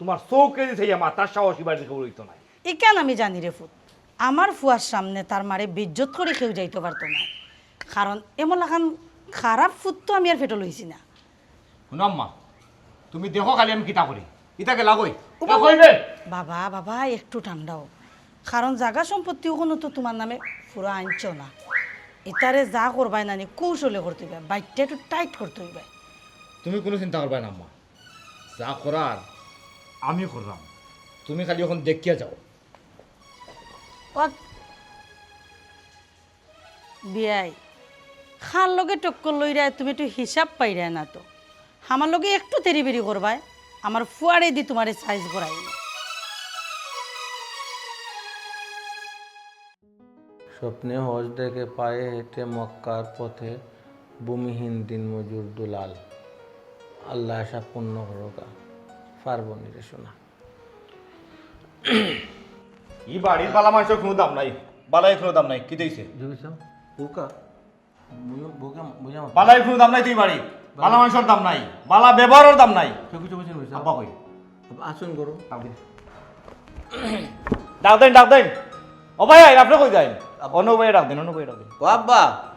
তুমার চউখে দি চাইয়া মাতার সাহস ই বাড়িত কেউর অইতো নায়। ইখান আমি জানি রে ফুত, আমার ফুয়ার সামনে তার মারে বেইজ্জত করি কেউ যাইতো পারতো নায়, কারণ এমন লাখান খারাপ ফুত তো আমি আর পেটো লইছি না। হুনো আম্মা, তুমি দেখো খালি আমি কিতা করি। ইতা গেলা কই? ও বাবা। কইবে? বাবা, বাবা, একটু ঠান্ডা অও। কারণ জাগা সম্পত্তি অখনো তো তুমার নামে পুরা আনছো না। ইতারে যা করবায় নানি কৌশলে করতে অইবে, বাইটটা একটু টাইট করতে অইবে। তুমি কুনু চিন্তা করবায় না আম্মা, যা করার আমি কররাম, তুমি খালি অখন দেখিয়া যাও। ও বিয়াই, কার লগে টক্কর লইরায় তুমি একটু হিসাব পাইরায় না তো। আমার লগে একটু তেরিবেরি করবায়, আমার ফুয়ারে দি তুমারে সাইজ করাই। স্বপ্নে হজ দেখে পায়ে হেঁটে মক্কার পথে ভূমিহীন দিনমজুর দুলাল। আল্লাহ আশা পূর্ণ করুকা। পারবো নি রে সোনা। ই বাড়ির বালা মানষর কুনু দাম নাই, বালাইর কুনু দাম নাই। কিতা অইছে? জি ভাই সাহেব, হুকা। বুঝা-, বুঝা-, বুঝা-, বালাইর কুনু দাম নাই তো ই বাড়িত, বালা মানষর দাম নাই, বালা ব্যবহারর দাম নাই। সে কিছু বুঝছেন ভাই সাহেব? আব্বা কই? আব্বা আসুন করো। ডাক দেন, ডাক দেন। ও ভাই, আপনে কই যাইন? অনো ভাই ডাক দিন, অনো ভাই ডাক দিন। ও আব্বা,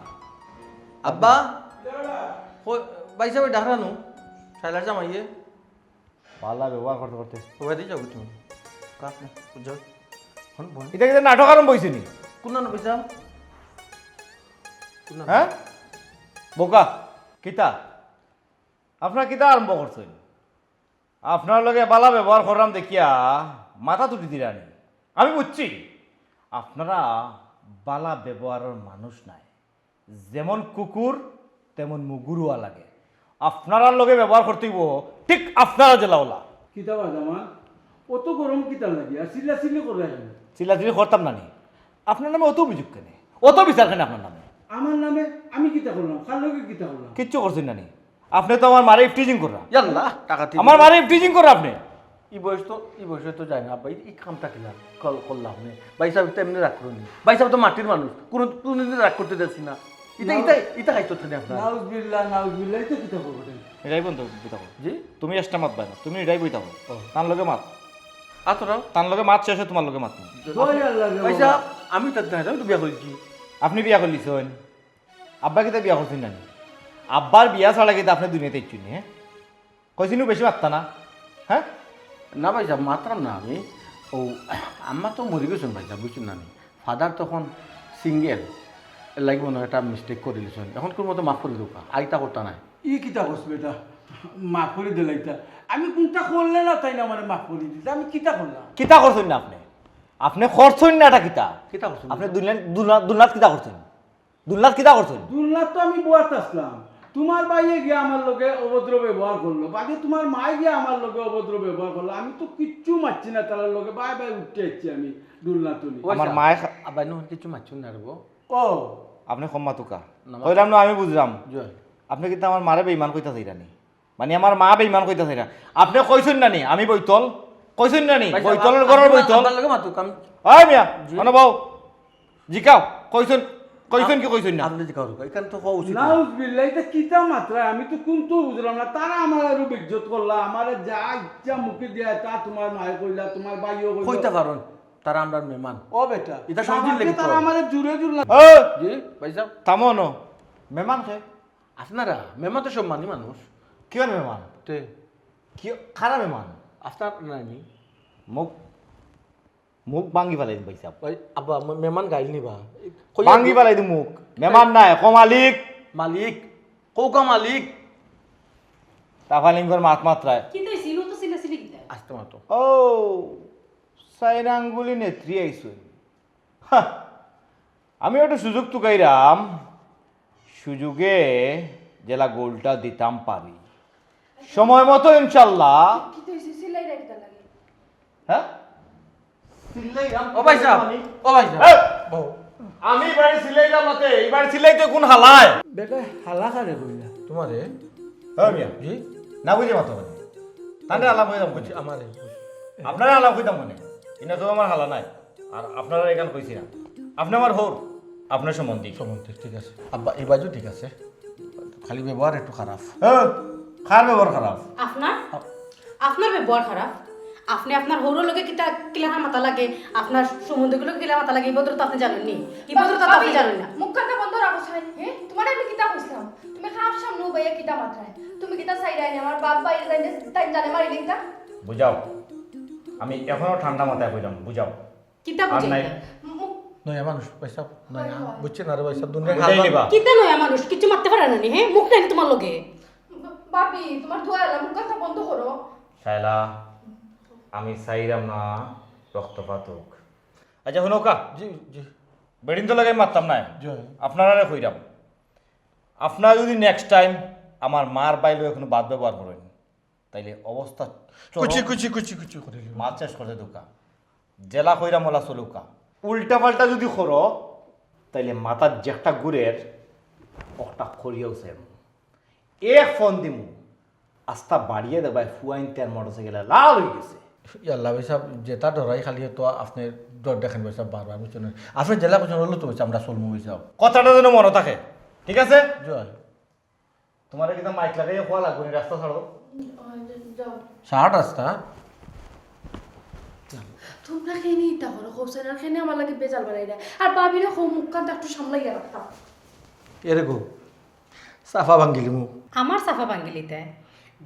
আব্বা, কই, ভাই সাহেব ডাকরা নু, শাইলার জামাইয়ে। বালা ব্যবহার করতে করতে। ও ভাই, যাও তুমি। কাপ না, যাও। হন, বল। ইটা কিতা নাটক আরম্ভ অইছে নি? কোন নাটক অইছে? কোন নাটক? হ্যাঁ? বোকা, কিতা? আপনারা কিতা আরম্ভ করছইন? আপনার লগে বালা ব্যবহার করলাম দেখিয়া মাথা তুলি দিরানি। আমি বুঝছি, আপনারা বালা ব্যবহারর মানুষ নায়। যেমন কুকুর, তেমন মুগুরুয়া লাগে। আপনারার লগে ব্যবহার করতে অইবো, ঠিক আপনারা যেলা অলা। কিতা বা জামাই? অত গরম কিতা লাগি? আর চিল্লাচিল্লি কররা কেনে? চিল্লাচিল্লি করতাম না নি। আপনার নামে অত অভিযোগ কেনে? অত বিচার কেনে আপনার নামে? আমার নামে? আমি কিতা করলাম? কার লগে কিতা করলাম? কিচ্ছু করছইন না নি। আপনি তো আমার মারে ইফটিজিং কররা। ইয়াল্লা, টাকা ঠিক আমার আছে। মারে ইফটিজিং কররা আপনি। ই বয়স তো, ই বয়সে তো যায় না, আব্বা। ই, ই কামটা কিলা কর-, করলা আপনি? ভাই সাহেব তো এমনি রাগ করইন নি। ভাই সাহেব তো মাটির মানুষ, কোনো, কোনোদিন রাগ করতে দেখছি না। ইটা, ও। ইটা, ইটা খাইতো থাকে আপনার। নাউজুবিল্লাহ, নাউজুবিল্লাহ, ইটা কিতা করবো? এটাই বন্ধ, বইতা কও। জি? তুমি এক্সট্রা মাত বায় না, তুমি এটাই বইতা কও। ও। তার লগে মাত। আতরাও। তার লগে মাত শেষে তোমার লগে মাত নাই। জয় আল্লাহ রে ভাই সাহেব, বাবা। আমি তো, আমি তো বিয়া করেছি। আপনি বিয়া করলিছইন? আব্বা কিতা বিয়া করছইন না নি? আব্বার বিয়া ছাড়া কিতা আপনি দুনিয়াতে ইচ্ছুন নি, হ্যাঁ? কইছি নু বেশি মাততা না, হ্যাঁ? না ভাই সাহেব, মাতরাম না আমি। ও, আম্মা তো মরি গেছইন ভাই সাহেব, বুঝছইন না নি? ফাদার তখন সিঙ্গেল, এর লাগি মনে হয় একটা মিস্টেক করিলিছইন। এখন কোন মতো মাফ করি দেউক্কা, আইতা করতা নাই। ই কিতা কস বেটা? মাফ করি দিলাইতা? আমি কোনটা করলে না তাইন আমারে মাফ করি দিতা? আমি কিতা করলাম? কিতা করছইন না আপনি? আপনি করছইন না এটা কিতা? কিতা করছইন? আপনি দুনিয়ার দুলা-, দুলাত কিতা করছইন? দুলনাত কিতা করছইন? দুলনাত তো আমি বওয়াত আছলাম। তুমার ভাইয়ে গিয়া আমার লগে অভদ্র ব্যবহার করলো, বাদে তুমার মায়ে গিয়া আমার লগে অভদ্র ব্যবহার করলো। আমি তো কিচ্ছু মাতছি না তারার লগে, বায় বায় উঠতে আইছি আমি দুলনাত তুলি। ও আমার আচ্ছা, মায়ে খা- আব্বা, নু কিচ্ছু মাতছইন না রে বো। ও। আপনি কম মাতুক্কা। না, কইলাম না, আমি বুঝলাম। জয়। আপনি কিন্তু আমার মারে বেইমান কইতা চাইরা নি? মানে আমার মা বেইমান কইতা চাইরা। আপনি কইছইন না নি? আমি বৈতল। কইছইন না নি? ভাই সাহেব, বৈতলর আপ-, ঘরর আপনার, বৈতল। আপনার লগে মাতুক, আমি ওই মিয়া, জি। অনো বও। জিকাও, কইছইন, কইছইন কি কইছইন না? আপনি জিকাও, এখানে তো কওয়া উচিত না। নাউজুবিল্লাহ, ইটা কিতা মাতরা? আমি তো কুন্তা বুঝলাম না। তারা আমারে আরো বেইজ্জত করলা, আমারে যা ইচ্ছা মুখে দিয়া তা তুমার মায়ে কইলা, তুমার ভাইও কইলা। কইতা পারইন, তারা আমরার মেহমান। ও বেটা, ইটা তার সময় দিলে মাঝে কি তারা তো? আমারে জুরে জুরলা। ও! জি, ভাই সাহেব। থামো অনো। মেহমান কে? আপনারা, মেহমান তো সম্মানী মানুষ। কিওর মেহমান? তে? কি, কারা মেহমান? আপনার নানি। মুখ মুখ ভাঙ্গি ফালাই দিমু ভাই সাহেব। ওই আব্বা, মে-, মেহমান গাইল নি বা? কইয়া ভাঙ্গি ফালাই দিমু মুখ। মেহমান নায়, কও মালিক। মালিক। কউক্কা মালিক। তাফালিং করি মাত মাতরায়। কিতা অইছে? ইনো তো চিল্লাচিল্লি কিতা? আস্তে মাতো। ও, চাইর আঙ্গুলি নেত্রী আইছইন। হা, আমি একটু সুযোগ তুকাইরাম। সুযোগে যেলা গোলটা দিতাম পারি। সময় মতো ইনশাল্লাহ। কিতা অইছে? চিল্লাইরা কিতার লাগি? হ্যাঁ? চিল্লাইরাম ও ভাই সাহেব, মানে? ও ভাই সাহেব। এই! বউ। আমি ইবারে চিল্লাইরাম মাতে, ইবারে চিল্লাইতে কোন হালায়? বেটা, হালা কারে কইলা? তুমারে? হ্যাঁ মিয়া। জি? না বুঝে মাতো মানে। তানরে আলাপ অইতাম মানে। আমারে। আপনারে আলাপ অইতাম মানে। ইনো তো আমার হালা নায়। আর আপনারারে ইখান কইছি না। আপনে আমার হউর, আপনার সম্বন্ধী। সম্বন্ধী, ঠিক আছে। আব্বা, ই বাজু ঠিক আছে। খালি ব্যবহার একটু খারাপ। হ্যাঁ, কার ব্যবহার খারাপ? আপনার? আপ- আপনার ব্যবহার খারাপ। আপনে আপনার হউরর লগে কিতা কিলাখান মাতা লাগে, আপনার সম্বন্ধীগুর লগে কিলা মাতা লাগে, ই ভদ্রতা আপনে জানইন নি? ই ভদ্রতা তো আপনে ভাবি, জানইন না। মুখ কানটা বন্ধ রাখো, ছাই। হ্যাঁ? তুমারে আমি কিতা কইছলাম? তুমি খাপ সামনে উবাইয়া কিতা মাতরায়? তুমি কিতা চাইরায় নি আমার বাপ ভাইরে তাইন জানে মারিলিতা? বুঝাও। আমি এখনো ঠান্ডা মাথায় কইলাম, বুঝাও। কিতা আর বুঝাইতা? নাই। মু-, নয়া মানুষ, ভাই সাহেব, নয়া। হয়, হয়। বুঝছইন না রে ভাই সাহেব, দুনিয়ার বুঝাই হাল নিবা। কিতা নয়া মানুষ? কিচ্ছু মাততে পারে না নি, হ্যাঁ? মুখ নাই তোমার লগে। বা-, ভাবি, তোমার দোয়া আল্লাহ, মুখ কথা বন্ধ করো। শায়লা, আমি চাইরাম না রক্তপাত হোক। আচ্ছা, হুনউক্কা। জি, জি। বেটিন্তর লগে মাততাম নায়। জি। আপনারারে কইরাম। আপনারা যদি next time আমার মার ভাইর লগে কুনু বাদ ব্যবহার করইন, তাইলে অবস্থা চরম। কুচি, কুচি, কুচি, কুচি করি লিবা। মাত শেষ করতে দেউক্কা। যেলা কইরাম অলা চলউক্কা। উল্টা পাল্টা যদি করো, তাইলে মাথাত যেকটা ঘুরের, অকটা করিয়াও চাইমু। এক ফোন দিমু, আস্তা বাড়িয়ে দেবায়, ফুয়াইন তের মোটরসাইকেলে লাল অইগেছে। ইয়াল্লা ভাই সাহেব, যেটা ডরাই খালি তো আপনে ডর দেখইন ভাই সাহেব বারবার, বুঝছইন না? আপনে যেলা কইছইন অলা তো ভাই সাহেব, আমরা চলমু ভাই সাহেব। কথাটা যেন মনো থাকে, ঠিক আছে? জয়। তুমারে কিতা মাইক লাগাইয়া কওয়া লাগবো নি, রাস্তা ছাড়ো। শার্ট রাস্তা? তুমরা কেনে ইতা করো, কও চাইন, আর কেনে আমার লাগি বেজাল বাড়াইরা? আর ভাবিরে কও, মুখখান তো একটু সামলাইয়া রাখতা। এরে গো, চাপা ভাঙ্গিলিমু। আমার চাপা ভাঙ্গিলিতায়?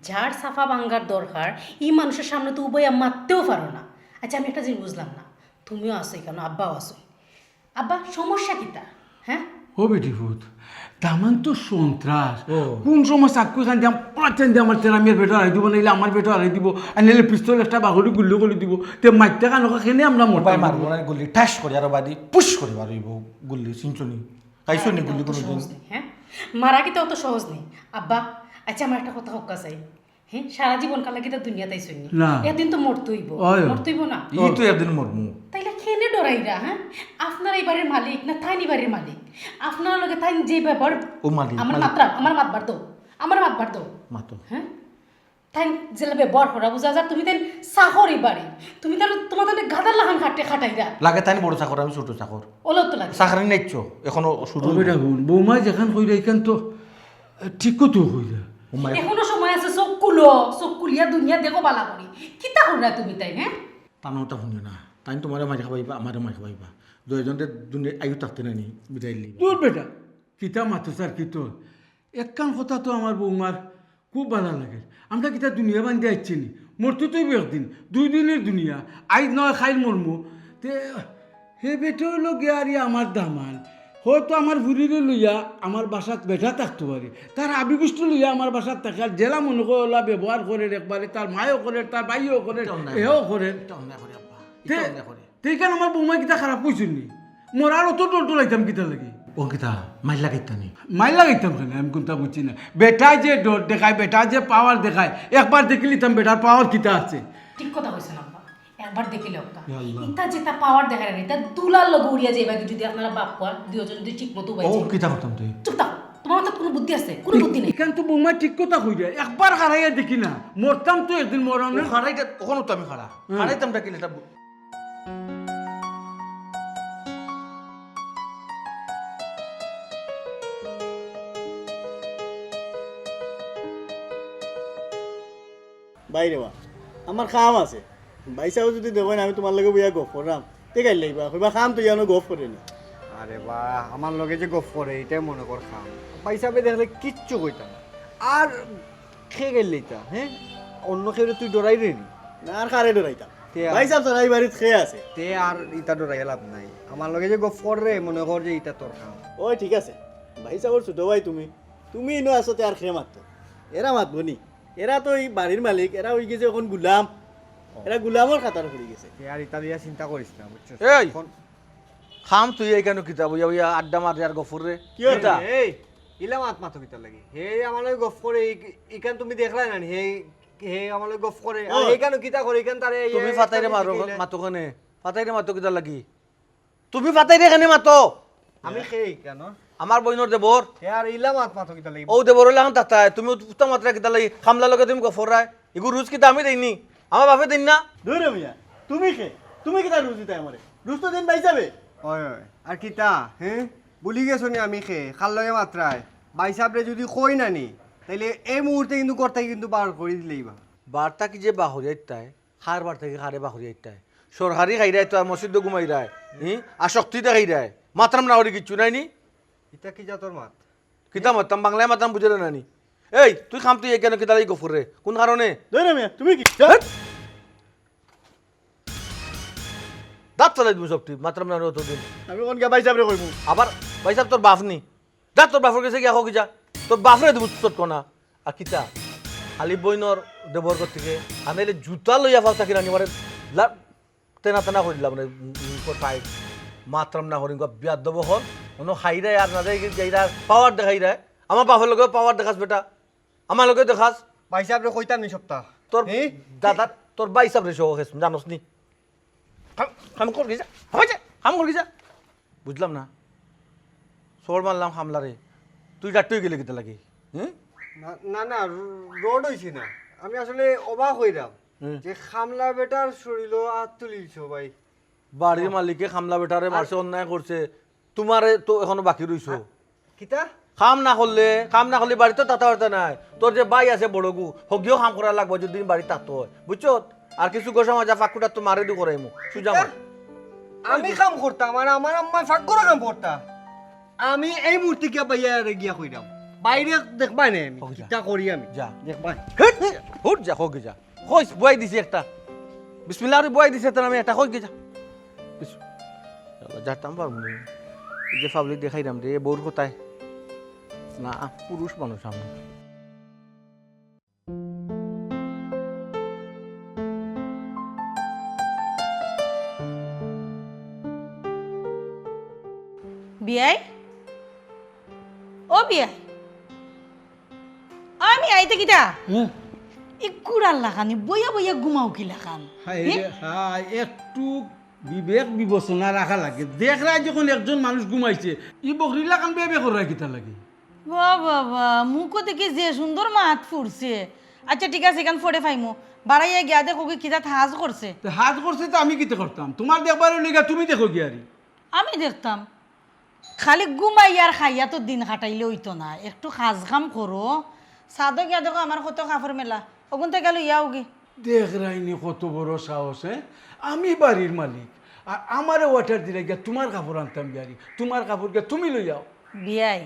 যার চাপা ভাঙ্গার দরকার, ই মানুষর সামনে তো উবাইয়া মাততেও পারো না। আচ্ছা, আমি একটা জিনিস বুঝলাম না, তুমিও আছো কেনে, আব্বাও আছো। আব্বা, সমস্যা কিতা? হ্যাঁ? ও বেটি ফুত, দামান তো সন্ত্রাস। ও। কোন সময় চাকু খান দিয়া, পুরা চান দিয়া আমার তেরা মিয়ার বেটা হারাই দিব, নাইলে আমার বেটা হারাই দিব, আর নাইলে পিস্তল একটা বাগড়ি গুল্লি করি দিব। তে মাইরতা কানো কেনে আমরা মরতাম? উবাই মারবো না, গুল্লি ঠাস করি আরো বাদি পুশ করি মারইব গুল্লি, চিনছো নি? খাইছো নি মারা কিতা গুল্লি অত কোনোদিন? সহজ নি, হ্যাঁ? মারা কিতা অত সহজ নি? আব্বা, আচ্ছা, আমার একটা কথা কউক্কা চাই। হ্যাঁ, সারা জীবন কাল লাগি তো দুনিয়াত আইছইন নি। না। একদিন তো মরতে অইব। অয়। মরতে অইব না? ই তো একদিন মরমু। তাইলে কেনে ডরাইরা, হ্যাঁ? আপনারা ই বাড়ির মালিক না তাইন ই বাড়ির মালিক? আপনার লগে তাইন যে ব্যবহার, ও মালিক, আমার মালিক। মাতরাম, আমার মাত বাদ দেও। আমার মাত বাদ দেও। মাতো। হ্যাঁ? তাইন যেলা ব্যবহার করা বুঝা যার, তুমি তাইন চাকর ই বাড়ি। তুমি তাইন, তোমার তাইন গাধার লাখান খাটে খাটাইরা। লাগে তাইন বড় চাকর, আমি ছোট চাকর। ওলাও তো লাগে। চাকরি নাইচ্ছ, এখনো শুরু ও হইল। বেটা হুন, বৌমায় যেখান কইরা, ইখান তো, এ, ঠিক কথা কইরা। ও মাই। এখনো সময় আছে, চোখ খুলো, চোখ খুলিয়া দুনিয়া দেখো বালা করি। কিতা কররা তুমি তাইন, হ্যাঁ? তান কথা হুনিও না, তাইন তোমারে মারি খাবাইবা, আমারে মারি খাবাইবা। দুইজনরে দুনিয়া আয়ু থাকতে নানি বিদায় লইবা। দূর বেটা, কিতা মাতো স্যার, কিতা? একখান কথা তো আমার বৌমার খুব বালা লাগে। আমরা কিতা দুনিয়া বান্ধি আইছি নি? মরতে তো অইব একদিন, দুই দিনের দুনিয়া। আইজ নয়, কাইল মরমু। তে হে বেটা অইলো গিয়া আর ই আমার দামান। হয়তো আমার ফুরিরে লইয়া আমার বাসাত বেটা থাকতো পারে, তার আবিগুষ্টি লইয়া আমার বাসাত থাকে, আর যেলা মনে করে ওলা ব্যবহার করের একবারে, তার মায়ও করের, তার ভাইও করের, এটা অন্যায় এও করে। করের। এটা অন্যায় করে আব্বা, তে, এটা অন্যায় করে। তে ইখান আমার বৌমায় কিতা খারাপ কইছইন নি? মরার অত ডর ডরাইতাম কিতার লাগি? ও কিতা, মাইর লাগাইতা নি? মাইর লাগাইতাম কেনে? আমি কুনতা বুঝছি না। বেটায় যে ডর দেখায়, বেটায় যে পাওয়ার দেখায়, একবার দেখিলিতাম বেটার পাওয়ার কিতা আছে। ঠিক কথা কইছইন আব্বা, একবার দেখিলে অক্কা। ইয়া আল্লাহ। ইতা যেতা পাওয়ার দেখায় না, ইতা তুলার লগে উড়িয়া যাইবা কি যদি আপনারা বাপ পুয়া দুইজন যদি ঠিক মতো ও উবাই যায়। কিতা করতাম তুই? চুপ থাকো, তোমার মাথাত কুনু বুদ্ধি আছে? কুনু বুদ্ধি নাই। ইখান তো বৌমায় ঠিক কথা কইরা, একবার হারাইয়া দেখি না, মরতাম তো একদিন মরণে। ও হারাইটা, তখনও তো আমি হারা। হুম। হারাইতাম ডাকিলে এটা বু- বাইরে বা, আমার কাম আছে। ভাইসাবে যদি দেখইন আমি তোমার লগে বইয়া গফ কররাম, তে গাইল লাগবা, কইবা কাম তো ইয়ানো গফ করে নি। আরে বা, আমার লগে যে গফ করে, ইটায় মনে কর কাম। ভাইসাবে দেখলে কিচ্ছু কইতা না। আর কে গেল ইতা, হ্যাঁ? অন্য কেউরে তুই ডরাইরে নি? না, আর কারে ডরাইতাম? তে আর ভাইসাব ছাড়া ই বাড়িত কে আছে? তে আর ইতা ডরাইয়া লাভ নাই। আমার লগে যে গফ কররে, মনে কর যে ইতা তোর কাম। ওই ঠিক আছে, ভাইসাবর ছোট ভাই তুমি, তুমি ইনো আছো তে আর কে মাততো? এরা মাতবো নি? এরা তো ই বাড়ির মালিক, এরা অইগেছে অখন গুলাম। ও। এরা গুলামর কাতার পড়ি গেছে। তে আর ইতা লইয়া চিন্তা করিস না, বুঝছস? এই! অখন কাম তুই ইখানো কিতা বইয়া বইয়া আড্ডা মাররে আর গফ কররে? কি অর? কিতা? এই, ইলা মাত মাতো কিতার লাগি? হে আমার লগে গফ করে, ই-, ইখান তুমি দেখলায় না নি? হে, হে আমার লগে গফ করে। আর ওই। ইখানো কিতা করে? ইখান তারে ইয়ে তুমি ফাতাইরে মারো, মাতো কেনে? ফাতাইরে মাতো কিতার লাগি? তুমি ফাতাইরে কেনে মাতো? আমি কে ইখানো? আমার বইনর দেবর। হে আর ইলা মাত মাতো কিতার লাগি? ও দেবর অইলা অখন তাতায়, তুমি উতা মাতরায় কিতার লাগি? কামলার লগে তুমি গফ কররায়। ইগু রুজ কিতা আমি দেইনি? আমার বাপে দেইন না? ধুর মিয়া, তুমি কে? তুমি কিতা রুজ দিতায় আমারে? রুজ তো দেইন ভাইসাবে। ওই, ওই, আর কিতা, হ্যাঁ? ভুলি গেছো নি আমি কে? কার লগে মাতরায়? ভাইসাবরে যদি কই না নি, তাইলে এই মুহূর্তে কিন্তু ঘর থাকি কিন্তু বার করি দিলাইবা। বার থাকি যে বার করি আইতায়, কার বার থাকি কারে বার করি আইতায়? সরকারি খাইরায় তো আর মসজিদো ঘুমাইরায়, হুম? আর শক্তি দেখাইরায়। মাতরাম না করি কিচ্ছু নাই নি? ইতা কি জাতর মাত? কিতা মাততাম? বাংলায় মাততাম বুঝরে না নি? এই, তুই কাম তুই ইখানো কিতার লাগি গফ কররে? কুন কারণে? ধুর মিয়া, তুমি কি? ধ্যাৎ! দাঁত ফালাই দিমু সবটি, মাতরাম না অতদিন। আমি অখন গিয়া ভাইসাবরে কইমু। আবার ভাইসাব তোর বাপ নি? যা তোর বাপর গেছে গিয়া কও গি যা। তোর বাপরে দিমু চটকনা। আর কিতা? খালি বইনর দেবর ঘর থাকি। আর নাইলে জুতা লইয়া ফাও থাকি রানি মারে লা-, তেনা তেনা করি দিলাম রে, উম, উম, কোথায়? মাতরাম না করি, গো বিয়াদব অকল। অনো খাইরায় আর না যায়, যাইরা পাওয়ার দেখাইরায়। আমার বাপর লগেও পাওয়ার দেখাস বেটা। আমার লগে দেখাস। ভাইসাবরে কইতাম নি সবটা? তোর হে? দাদা, তোর ভাইসাবরে সহ গেছ, জানোস নি? কাম, কাম কর গি যা। কাম কর গি যা। বুঝলাম না। চড় মারলাম কামলারে। তুই ডাট্টই গেলে কিতা লাগি? হুম? না, না, না, র-, রড অইছে না। আমি আসলে অবাক অইরাম হুম। যে কামলা বেটার শরীলো আত তুলিলছো ভাই। বাড়ির মালিকে কামলা বেটারে মারছে, অন্যায় করছে। তোমারে তো এখনো বাকি রইছো। আ, কিতা? কাম না করলে, কাম না করলে বাড়িত থাকতে পারতে নায়। তোর যে ভাই আছে বড়গু, হগিও কাম করা লাগবো যদি বাড়িত থাকতে অয়। বুঝছো? আর কিছু গোসা মাজা ফাঁকুটা তো মারে দি করাইমু, সুজা মার। আমি কাম করতাম, আর আমার আম্মায় ফাঁক করা কাম করতা। আমি এই মুহূর্তে গিয়া বাইয়ারে গিয়া কইরাম, বাইরে দেখবায় নে আমি, ওকে যা। কিতা করি আমি। যা। দেখবায়। হুট, হুট যা, হোক যা। কইস, বুয়াই দিছি একটা। বিসমিল্লাহ করি বুয়াই দিছি, তার আমি একটা কই গি যা। বিস-, যা, যাইতাম পারমু না। এই যে পাবলিক দেখাইরাম রে, বউর কথায়। না, পুরুষ মানুষ আমি। বিয়াই? ও বিয়াই? আমি আইতে কিতা? হ্যাঁ? ই কুড়ার লাখানি, বইয়া বইয়া ঘুমাও কি লাখান? হায় রে, হায়, একটু বিবেক বিবেচনা রাখা লাগে। দেখরায় যখন একজন মানুষ ঘুমাইছে, ই বকরি লাখান বে বে কররায় কিতা লাগে? বাহ, বাহ, বাহ, মুখো দেখি যে সুন্দর মাত ফুরছে। আচ্ছা, ঠিক আছে, ইখান পরে পাইমু। বাড়াইয়া গিয়া দেখো কি কিতা হাজ করছে। তে হাজ করছে তো আমি কিতা করতাম? তুমার দেখবার অইলে গিয়া তুমি দেখো গিয়া রে। আমি দেখতাম। খালি ঘুমাইয়া আর খাইয়া তো দিন কাটাইলে অইতো না, একটু কাজ কাম করো। ছাদো গিয়া দেখো আমার কত কাপড় মেলা, অগুন থাকি লইয়া আওগি। দেখরায়নি কত বড় সাহস, হ্যাঁ? আমি বাড়ির মালিক, আর আমারে order দিরায় গিয়া তুমার কাপড় আনতাম গিয়ারি, তুমার কাপড় গিয়া তুমি লইয়াও। বিয়াই,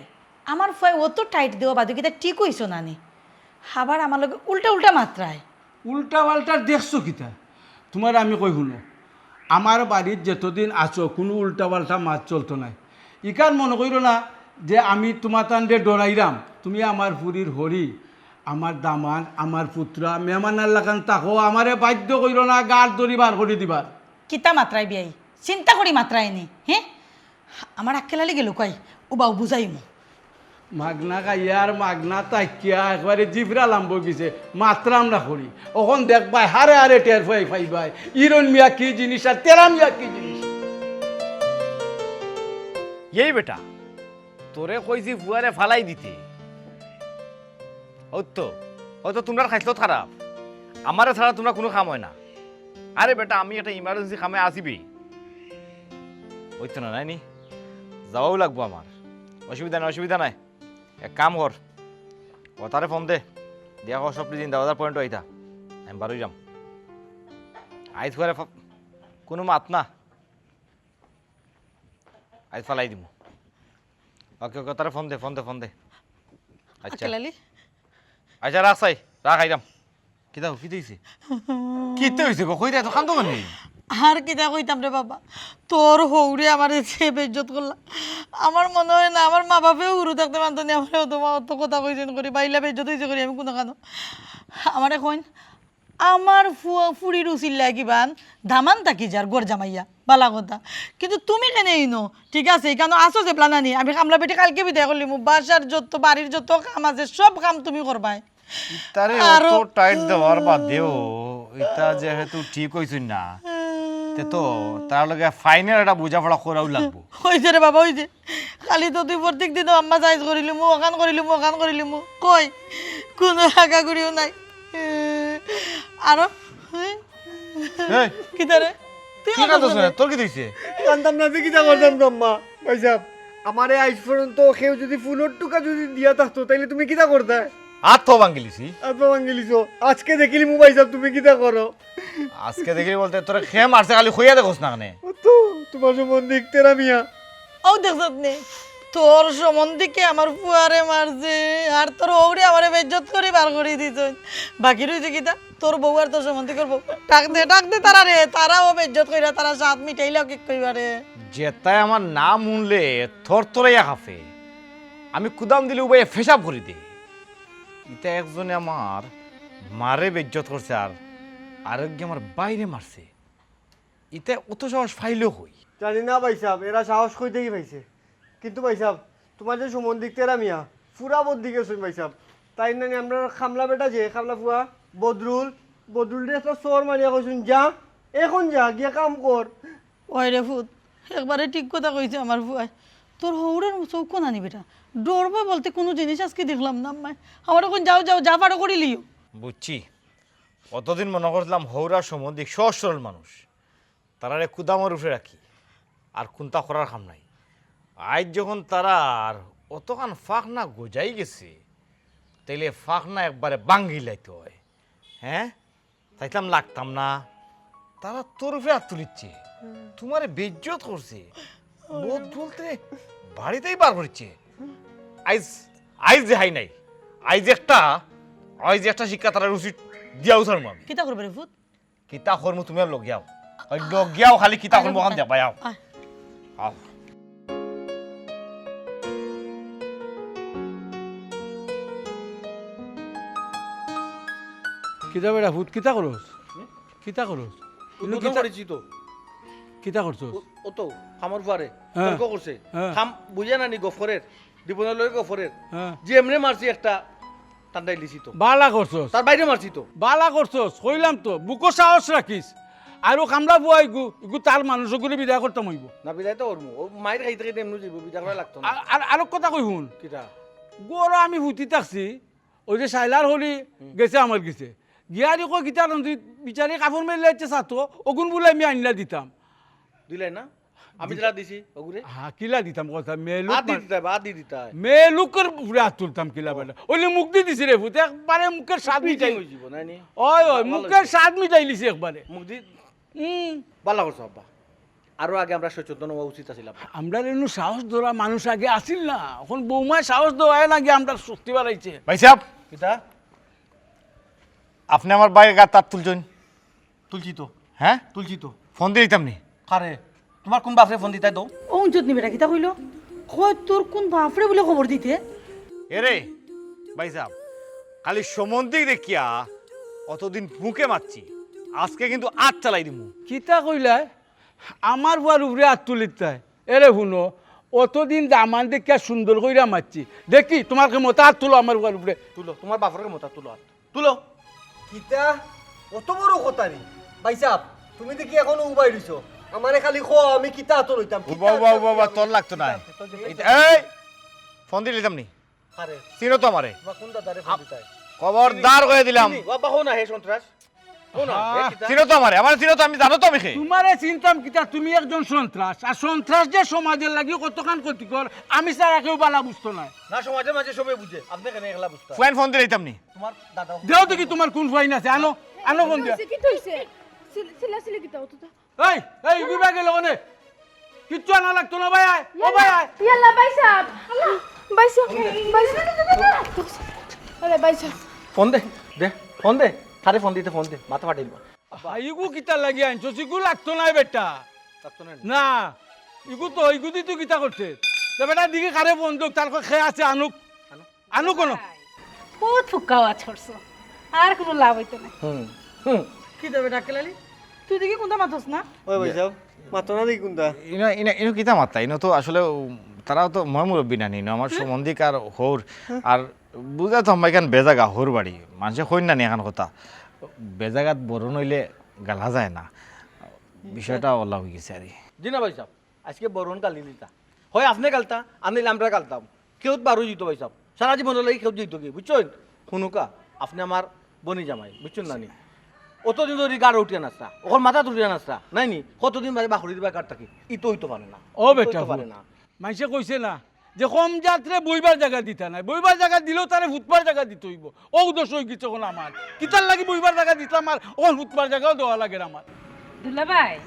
আমার ফুয়ায় অত tight দেওয়া বাদে কিতা ঠিক অইছো না নি? আবার আমার লগে উল্টা উল্টা মাতরায়। উল্টা পাল্টা দেখছো কিতা? তুমারে আমি কই হুনো, আমার বাড়িত যতদিন আছো কুনু উল্টা পাল্টা মাত চলতো নায়। ইখান মনো কইরো না যে আমি তুমাতানরে ডরাইরাম। তুমি আমার ফুরির হরি, আমার দামান, আমার পুত্রা, মেহমানর লাখান থাকো, আমারে বাধ্য কইরো না, গাড় ধরি বার করি দিবার। কিতা মাতরায় বিয়াই? চিন্তা করি মাতরায়নি, হে? আমার আক্কেল আলী গেল কই? ও বাউ বুঝাইমু। মাগনা খাইয়া আর মাগনা থাকিয়া একবারে জিফরা লাম্ব গেছে, মাতরাম না করি। অখন দেখবায় হারে হারে টের পাই পাইবায়। ইরন মিয়া কি জিনিস আর তেরা মিয়া কি জিনিস। এই বেটা, তোরে কইছি ফুয়ারে ফালাই দিতে। অউ তো, অউ তো তুমরার খাইছলত খারাপ। আমারে ছাড়া তুমরার কুনু কাম অয় না। আরে বেটা, আমি একটা emergency কামে আছি বে। অইতো না, নায় নি? যাওয়াউ লাগবো আমার। অসুবিধা নাই, অসুবিধা নাই। এক কাম কর, অতারে ফোন দে। দিয়া ক, সব দিন দাওয়াদার পয়েন্ট আইতা। আমি বারই যাম। আইজ করে ফ-, কুনু মাত না। আইজ ফালাই দিমু। ওকে, ওকে, তারে ফোন দে, ফোন দে, ফোন দে। আচ্ছা। আক্কেল আলী। আচ্ছা, রাখ চাই, রাখ, আইরাম। কিতা, কিতা অইছে? কিতা অইছে গো? কই দে, এত কান্দো কেনে? আর কিতা কইতাম রে বাবা, তোর হউরে আমারে যে বেইজ্জত করলা। আমার মনো অয় না, আমার মা বাপেও হুরু থাকতে মানতো নি, আমারে অত মা-, অত কথা কইছইন করি, বাইলা বেইজ্জত অইছে করি, আমি কুনু কানো। আমারে কইন, আমার ফুয়া ফুরির উছিল্লায় কিবান দামান থাকি যার ঘর জামাইয়া, বালা কথা। কিন্তু তুমি কেনে ইনো? ঠিক আছে, ইখানো আছো যে প্লানানি, আমি কামলা বেটি কাইলকে বিদায় করিলিমু, বাসার যত, বাড়ির যত কাম আছে, সব কাম তুমি করবায়। ইতারে আরো অত tight দেওয়ার বাদেও, ইতা যেহেতু ঠিক অইছইন না, তে তো তার লগে final একটা বুঝাপড়া করাউ লাগবো। অইছে রে বাবা, অইছে। খালি তো তুই প্রত্যেক দিনও আম্মা সাইজ করিলিমু, অখান করিলিমু, অখান করিলিমু। কই? কুনু আগাগুড়িও নাই। আরো? এই, কিতা রে? তুই কি কান্দছ না? তোর কিতা অইছে? কান্দতাম না, তুই কিতা করতাম গো আম্মা? ভাইসাব, আমারে আইজ পর্যন্ত কেউ যুদি ফুলর টুকা যুদি দিয়া থাকতো, তাইলে তুমি কিতা করতায়? আত তো ভাঙ্গিলিছি। আত তো ভাঙ্গিলিছো। আজকে দেখিলিমু ভাইসাব, তুমি কিতা করো? আজকে দেখিলি বলতে তোরে কে মারছে খালি কইয়া দেখোস না কেনে? ও তো, তুমার সম্বন্ধিক তেরা মিয়া। অউ দেখছত নি? তোর সম্বন্ধিকে আমার ফুয়ারে মারছে, আর তোর হউরে আমারে বেইজ্জত করি বার করি দিছইন। বাকি রইছে কিতা? তোর বউ আর তোর সম্বন্ধিকর বউ। ডাক দে, ডাক দে তারারে, তারাও বেইজ্জত কইরা, তারা সাত মিটাইলাও কি কইবারে। যেতায় আমার নাম হুনলে থরথরাইয়া কাঁপে। আমি কুদাম দিলে উবাইয়া পেশাব করি দে। ইতা একজনে আমার মারে বেইজ্জত করছে, আর আরেকগে আমার বাইরে মারছে। ইতা অত সাহস পাইলো কই? জানি না ভাইসাব, এরা সাহস কই থাকি পাইছে। কিন্তু ভাইসাব, তুমার যে সম্বন্ধিক তেরা মিয়া, পুরা বদলি গেছইন ভাইসাব। তাইন নানি আমরার কামলা বেটা যে, কামলা ফুয়া, বদরুল, বদরুলরে একটা চড় মারিয়া কইছইন, "যা, অখন যা, গিয়া কাম কর।" ওই রে ফুত, একবারে ঠিক কথা কইছে আমার ফুয়ায়। তোর হউরের চউখ নানি বেটা, ডর ভয় বলতে কুনু জিনিস আজকে দেখলাম না আম্মায়। আমারে কইন, "যাও, যাও, যা পারো করিলিও।" বুঝছি, অতদিন মনো করছিলাম হউর আর সম্বন্ধিক সহজ সরল মানুষ, তারারে কুদামর উপরে রাখি, আর কুন্তা করার কাম নাই। আইজ যখন তারার অতখান ফাখনা গজাই গেছে, তাইলে ফাখনা একবারে ভাঙ্গিলাইতে অয়। হ্যাঁ, চাইতাম লাগতাম না, তারা তোর উপরে আত তুলিচ্ছে, তোমারে বেইজ্জত করছে, বদ বলতে বাড়িতেই বার করছে। আইজ, আইজ যে হাই নাই, আইজ একটা, আইজ একটা শিক্ষা তারা উচিত দিয়াও ছাড়মু আমি। কিতা করবে রে পুত? কিতা করমু তুমি আর লগিয়াও, ওই লগিয়াও খালি কিতা করমু ওখান দিয়া ভাই আও। আয়। আও। কিতা বেটা পুত, কিতা করস? হুম? কিতা করস? ও ইনো তো কিতা, পরিচিত। কিতা করছস? ও, ও তো আমার ফুয়ারে হ্যাঁ। তর্ক করছে। হ্যাঁ। কাম বুঝে না নি গফরের, দীপনের লগে গফরের। হ্যাঁ। যে এমনে মারছি একটা টান্ডাই লিছি তো। বালা করছস। তার বাইরে মারছি তো। বালা করছস, কইলাম তো, বুকো সাহস রাখিস। আর ও কামলা ফুয়া ইগু, ইগু তার মানুষ, ওগুরে বিদায় করতাম অইবো। না, বিদায় তো করমু। ও মাইর খাইতে খাইতে এমনে যাইবো, বিদায় করা লাগতো না। আর, আর, আরো কথা কই হুন। কিতা? গরো আমি হুতি থাকছি, ওই যে শাইলার হলি হুম। গেছে আমার গেছে। গিয়ারি কই কিতা রান্ধি, বিচারি কাপড় মেলে আছে সাতো, ওগুন বলে আমি আইনা দিতাম। দিলাই না? আমি দি- যেটা দিছি, ওগুরে। হ্যাঁ, কিলা দিতাম কথা, মেয়ে লোক আদি মা- দিতাই বা, আদি দিতাই। মেয়ে লোকের উপরে আত তুলতাম কিলা বেটা। ওইলে মুখ দি দিছি রে পুত, একবারে মুখের স্বাদ পিটিং মিটাই। হয়ে যাবো, নাই নি? ওই, ওই, ভালো মুখের হয়েছে। স্বাদ মিটাই লিছি একবারে। মুখ দি হুম। বালা করছো আব্বা। আরো আগে আমরা সচেতন হওয়া উচিত আছিল আব্বা। আমরা এনু সাহস ধরা মানুষ আগে আসিল না, এখন বৌমায় সাহস দেওয়ায় না গিয়ে আমরা শক্তি বাড়াইছে। ভাই সাহেব, কিতা? আপনি আমার বাইরে গাত তাত তুলছেন। তুলছি তো। হ্যাঁ? তুলছি তো। ফোন দিতাম নি? কারে? তোমার কোন বাপরে ফোন দিতাই দো? ও উঞ্চত নি বেটা, কিতা কইলো? কয় তোর কোন বাপরে বলে খবর দিতে? এরে, ভাই সাহেব, খালি সমন্দিক দেখিয়া অতদিন মুখে মারছি, আজকে কিন্তু আত চালাই দিমু। কিতা কইলায়? আমার ফুয়ার উপরে আত তুলিতায়? এরে হুনো, অতদিন দামান দেখিয়া সুন্দর কইরা মারছি, দেখি তোমার ক্ষমতা আত তুলো আমার ফুয়ার উপরে। তুলো, তোমার বাপর ক্ষমতা তুলো আত। তুলো। কিতা? অত বড় কথা নি? ভাই সাহেব, তুমি দেখি এখনো উবাই রইছো। আমারে খালি কও, আমি কিতা আতো লইতাম? উবা, কিতা উবা, আতো উবা, উবা, লইতাম? তোর লাগতো না। কিতা আতো? এই, এই, ফোন দিলিতাম নি? আরে। চিনো তো আমারে। বা কোন দাদারে ফোন দিতাই? খবরদার কইয়া দিলাম। চিনি, বাবা, হো না, হে সন্ত্রাস। হো না, হে আহ। কিতা? চিনো তো আমারে, আমারে চিনো তো, আমি জানো তো আমি কে। তোমারে চিনতাম কিতা, তুমি একজন সন্ত্রাস। আর সন্ত্রাস যে সমাজের লাগি কতখান ক্ষতিকর, আমি ছাড়া কেউ বালা বুঝতো না। না, সমাজের মাঝে সবে বুঝে, আপনি কেন একলা বুঝতা? ফুয়াইন ফোন দিলিতাম নি? তোমার দাদা। দেও দেখি তোমার কোন ফুয়াইন আছে, আনো, আনো ফোন দিয়া। কিতা হইছে? চিল-, চিল্লাচিল্লি কিতা অতো? এই, এই, বিভাগে লগনে। কিচ্ছু আনা লাগতো না, ভাই আয়, ও ভাই আয়। ইয়াল্লা, ভাই সাহেব। আল্লাহ, ভাই সাহেব, ভাই সাহেব। আরে, ভাই সাহেব। ফোন দে, দে, ফোন দে। তারে ফোন দিতে ফোন দে, মাথা ফাটাইল। ভাই, ইগু কিতা লাগি আনছো? ইগু লাগতো না বেটা। লাগতো না নি? না, ইগু তো, ইগু দি তুই কিতা করতে? তো বেটা, দিকে কারে ফোন দোক, তার কই খে আছে, আনুক। আনো। আনো কোনো। বহুত ফুক্কা আওয়াজ করছো, আর কোনো লাভ হইতো না। হুম, হুম। কি দেবে ডাক্তার আলী? তুই দেখি কোনটা মাতস না? ওই ভাই সাহেব, মাতো না দেখি কোনটা? ইনো, ইনো, ইনো কিতা মাততা? ইনো তো আসলে, উম, তারাও তো ময় মুরব্বী নানি, ইনো আমার সম্বন্ধিক আর হৌর। আর বুঝা তো আমার এখান বেজাগা হৌর বাড়ি। মানুষে কইন নানি এখান কথা। বেজাগাত বরণ হইলে গালা যায় না। বিষয়টা ওলা হয়ে গেছে আর কি। জি না ভাই সাহেব, আজকে বরণ গালি দিতা। হয় আপনি গালতা, আর নাইলে আমরা গালতাম। কেউ বারো জিতো ভাই সাহেব। সারা জীবন লাগি কেউ জিতো কি, বুঝছেন? হুনুকা, আপনি আমার বনি জামাই, বুঝছেন না নি? অতদিন ধরে গাড় উঠিয়া নাচতা, ওখান মাথা উঠিয়া নাচতা, নাই নি? কতদিন বাদে বাখরি দিবা গাড় থাকি? ই তো হইতো পারে না। ও ই তো বেটা, হইতো পারে না। মাইনষে কইছে না যে কম জাতরে বইবার জাগা দিতা নাই, বইবার জাগা দিলেও তারে ফুতবার জাগা দিতে হইব। ও দোষ হয়ে গেছে এখন আমার, কিতার লাগি বইবার জাগা দিতাম আর ওখান ফুতবার জাগাও দেওয়া লাগে আমার। দুলাভাই,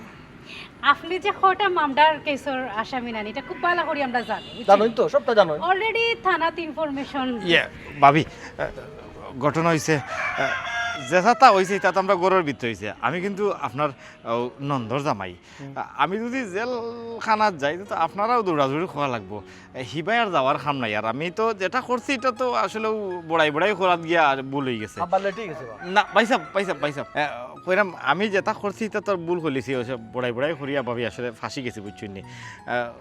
আপনি যে কয়টা মামলার কেসর আসামি নানি, এটা খুব ভালো করি আমরা জানি, বুঝছেন? জানোই তো, সবটা জানোই। Already থানাত information। ইয়ে, ভাবি, আহ, ঘটনা হইছে, আহ, যেটা তা হইছে, এটা তো আমরা ঘরের ভিতরে হইছে। আমি কিন্তু আপনার, আহ, নন্দর জামাই। হুম। আ-, আমি যদি জেলখানাত যাই, তো আপনারাও দৌড়াদৌড়ি করা লাগবো। এ, হিবায় আর যাওয়ার কাম নাই। আর আমি তো যেটা করছি, এটা তো আসলে বড়াই বড়াই করাত গিয়া আর ভুল হয়ে গেছে। আবার লেটেই গেছে বা? না, ভাই সাহেব, ভাই সাহেব, ভাই সাহেব, এ, কইরাম, আমি যেটা করছি, এটা তো আর ভুল করলিছি, ওই সব বড়াই বড়াই করিয়া ভাবি আসলে ফাঁসি গেছি, বুঝছেন নি? আ,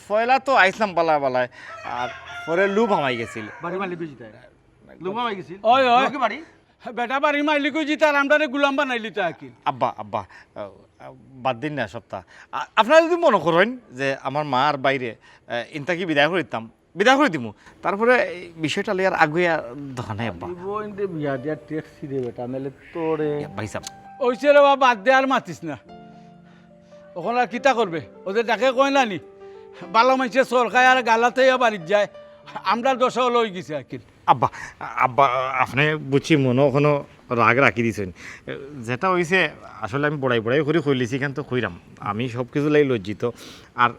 পয়লা তো আইসলাম বালা বালায়, আর পরে লোভ হামাই গেছিল। বাড়ি মালিক বুঝি তাই? লোভ হামাই গেছিল? ওই, ওই। লোকে বাড়ি? বেটা বাড়ি মালিক হয়ে জিতার, আমরারে গুলাম বানাইলি তো আকিল। আব্বা, আব্বা, আ, আ, বাদ দিন না সবটা। আ-, আপনারা যদি মনে করেন যে আমার মা আর বাইরে, আ, ইনতাকি বিদায় করে দিতাম, বিদায় করে দিমু। তারপরে এই বিষয়টা লইয়া আর আগুয়া দোকানে আব্বা। দিব ইন্দে বিয়া দিয়া ট্যাক্সি দে বেটা, নাইলে তোরে। ইয়া, ভাই সাহেব। ওইছে রে বাবা, বাদ দে, আর মাতিস না। ওখানে আর কিতা করবে? ওদের ডাকে কয় না নি? ভালো মাইনষে সরকার আর গালাতে বাড়ির যায়। আমরা দশা হলো হয়ে গেছে আকিল। আব্বা, আব্বা, আপনে বুঝছি মনো কুনু রাগ রাখি দিছইন। যেটা অইছে, আসলে আমি বড়াই বড়াই করি কইলিছি, ইখান তো কইরাম। আমি সব কিছু লাই লজ্জিত। আর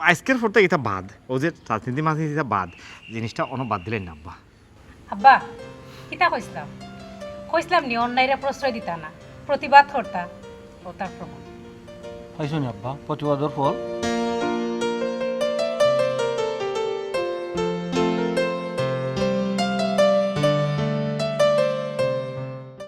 আইজকের পর থাকি ইতা বাদ, অউ যে রাজনীতি মাজনীতি ইতা বাদ, জিনিসটা অনো বাদ দিলাইন না আব্বা। আব্বা, কিতা কইছলাম? কইছলাম নি অন্যায়রে প্রশ্রয় দিতা না, প্রতিবাদ করতা? অউ তার প্রমাণ। পাইছো নি আব্বা, প্রতিবাদর ফল?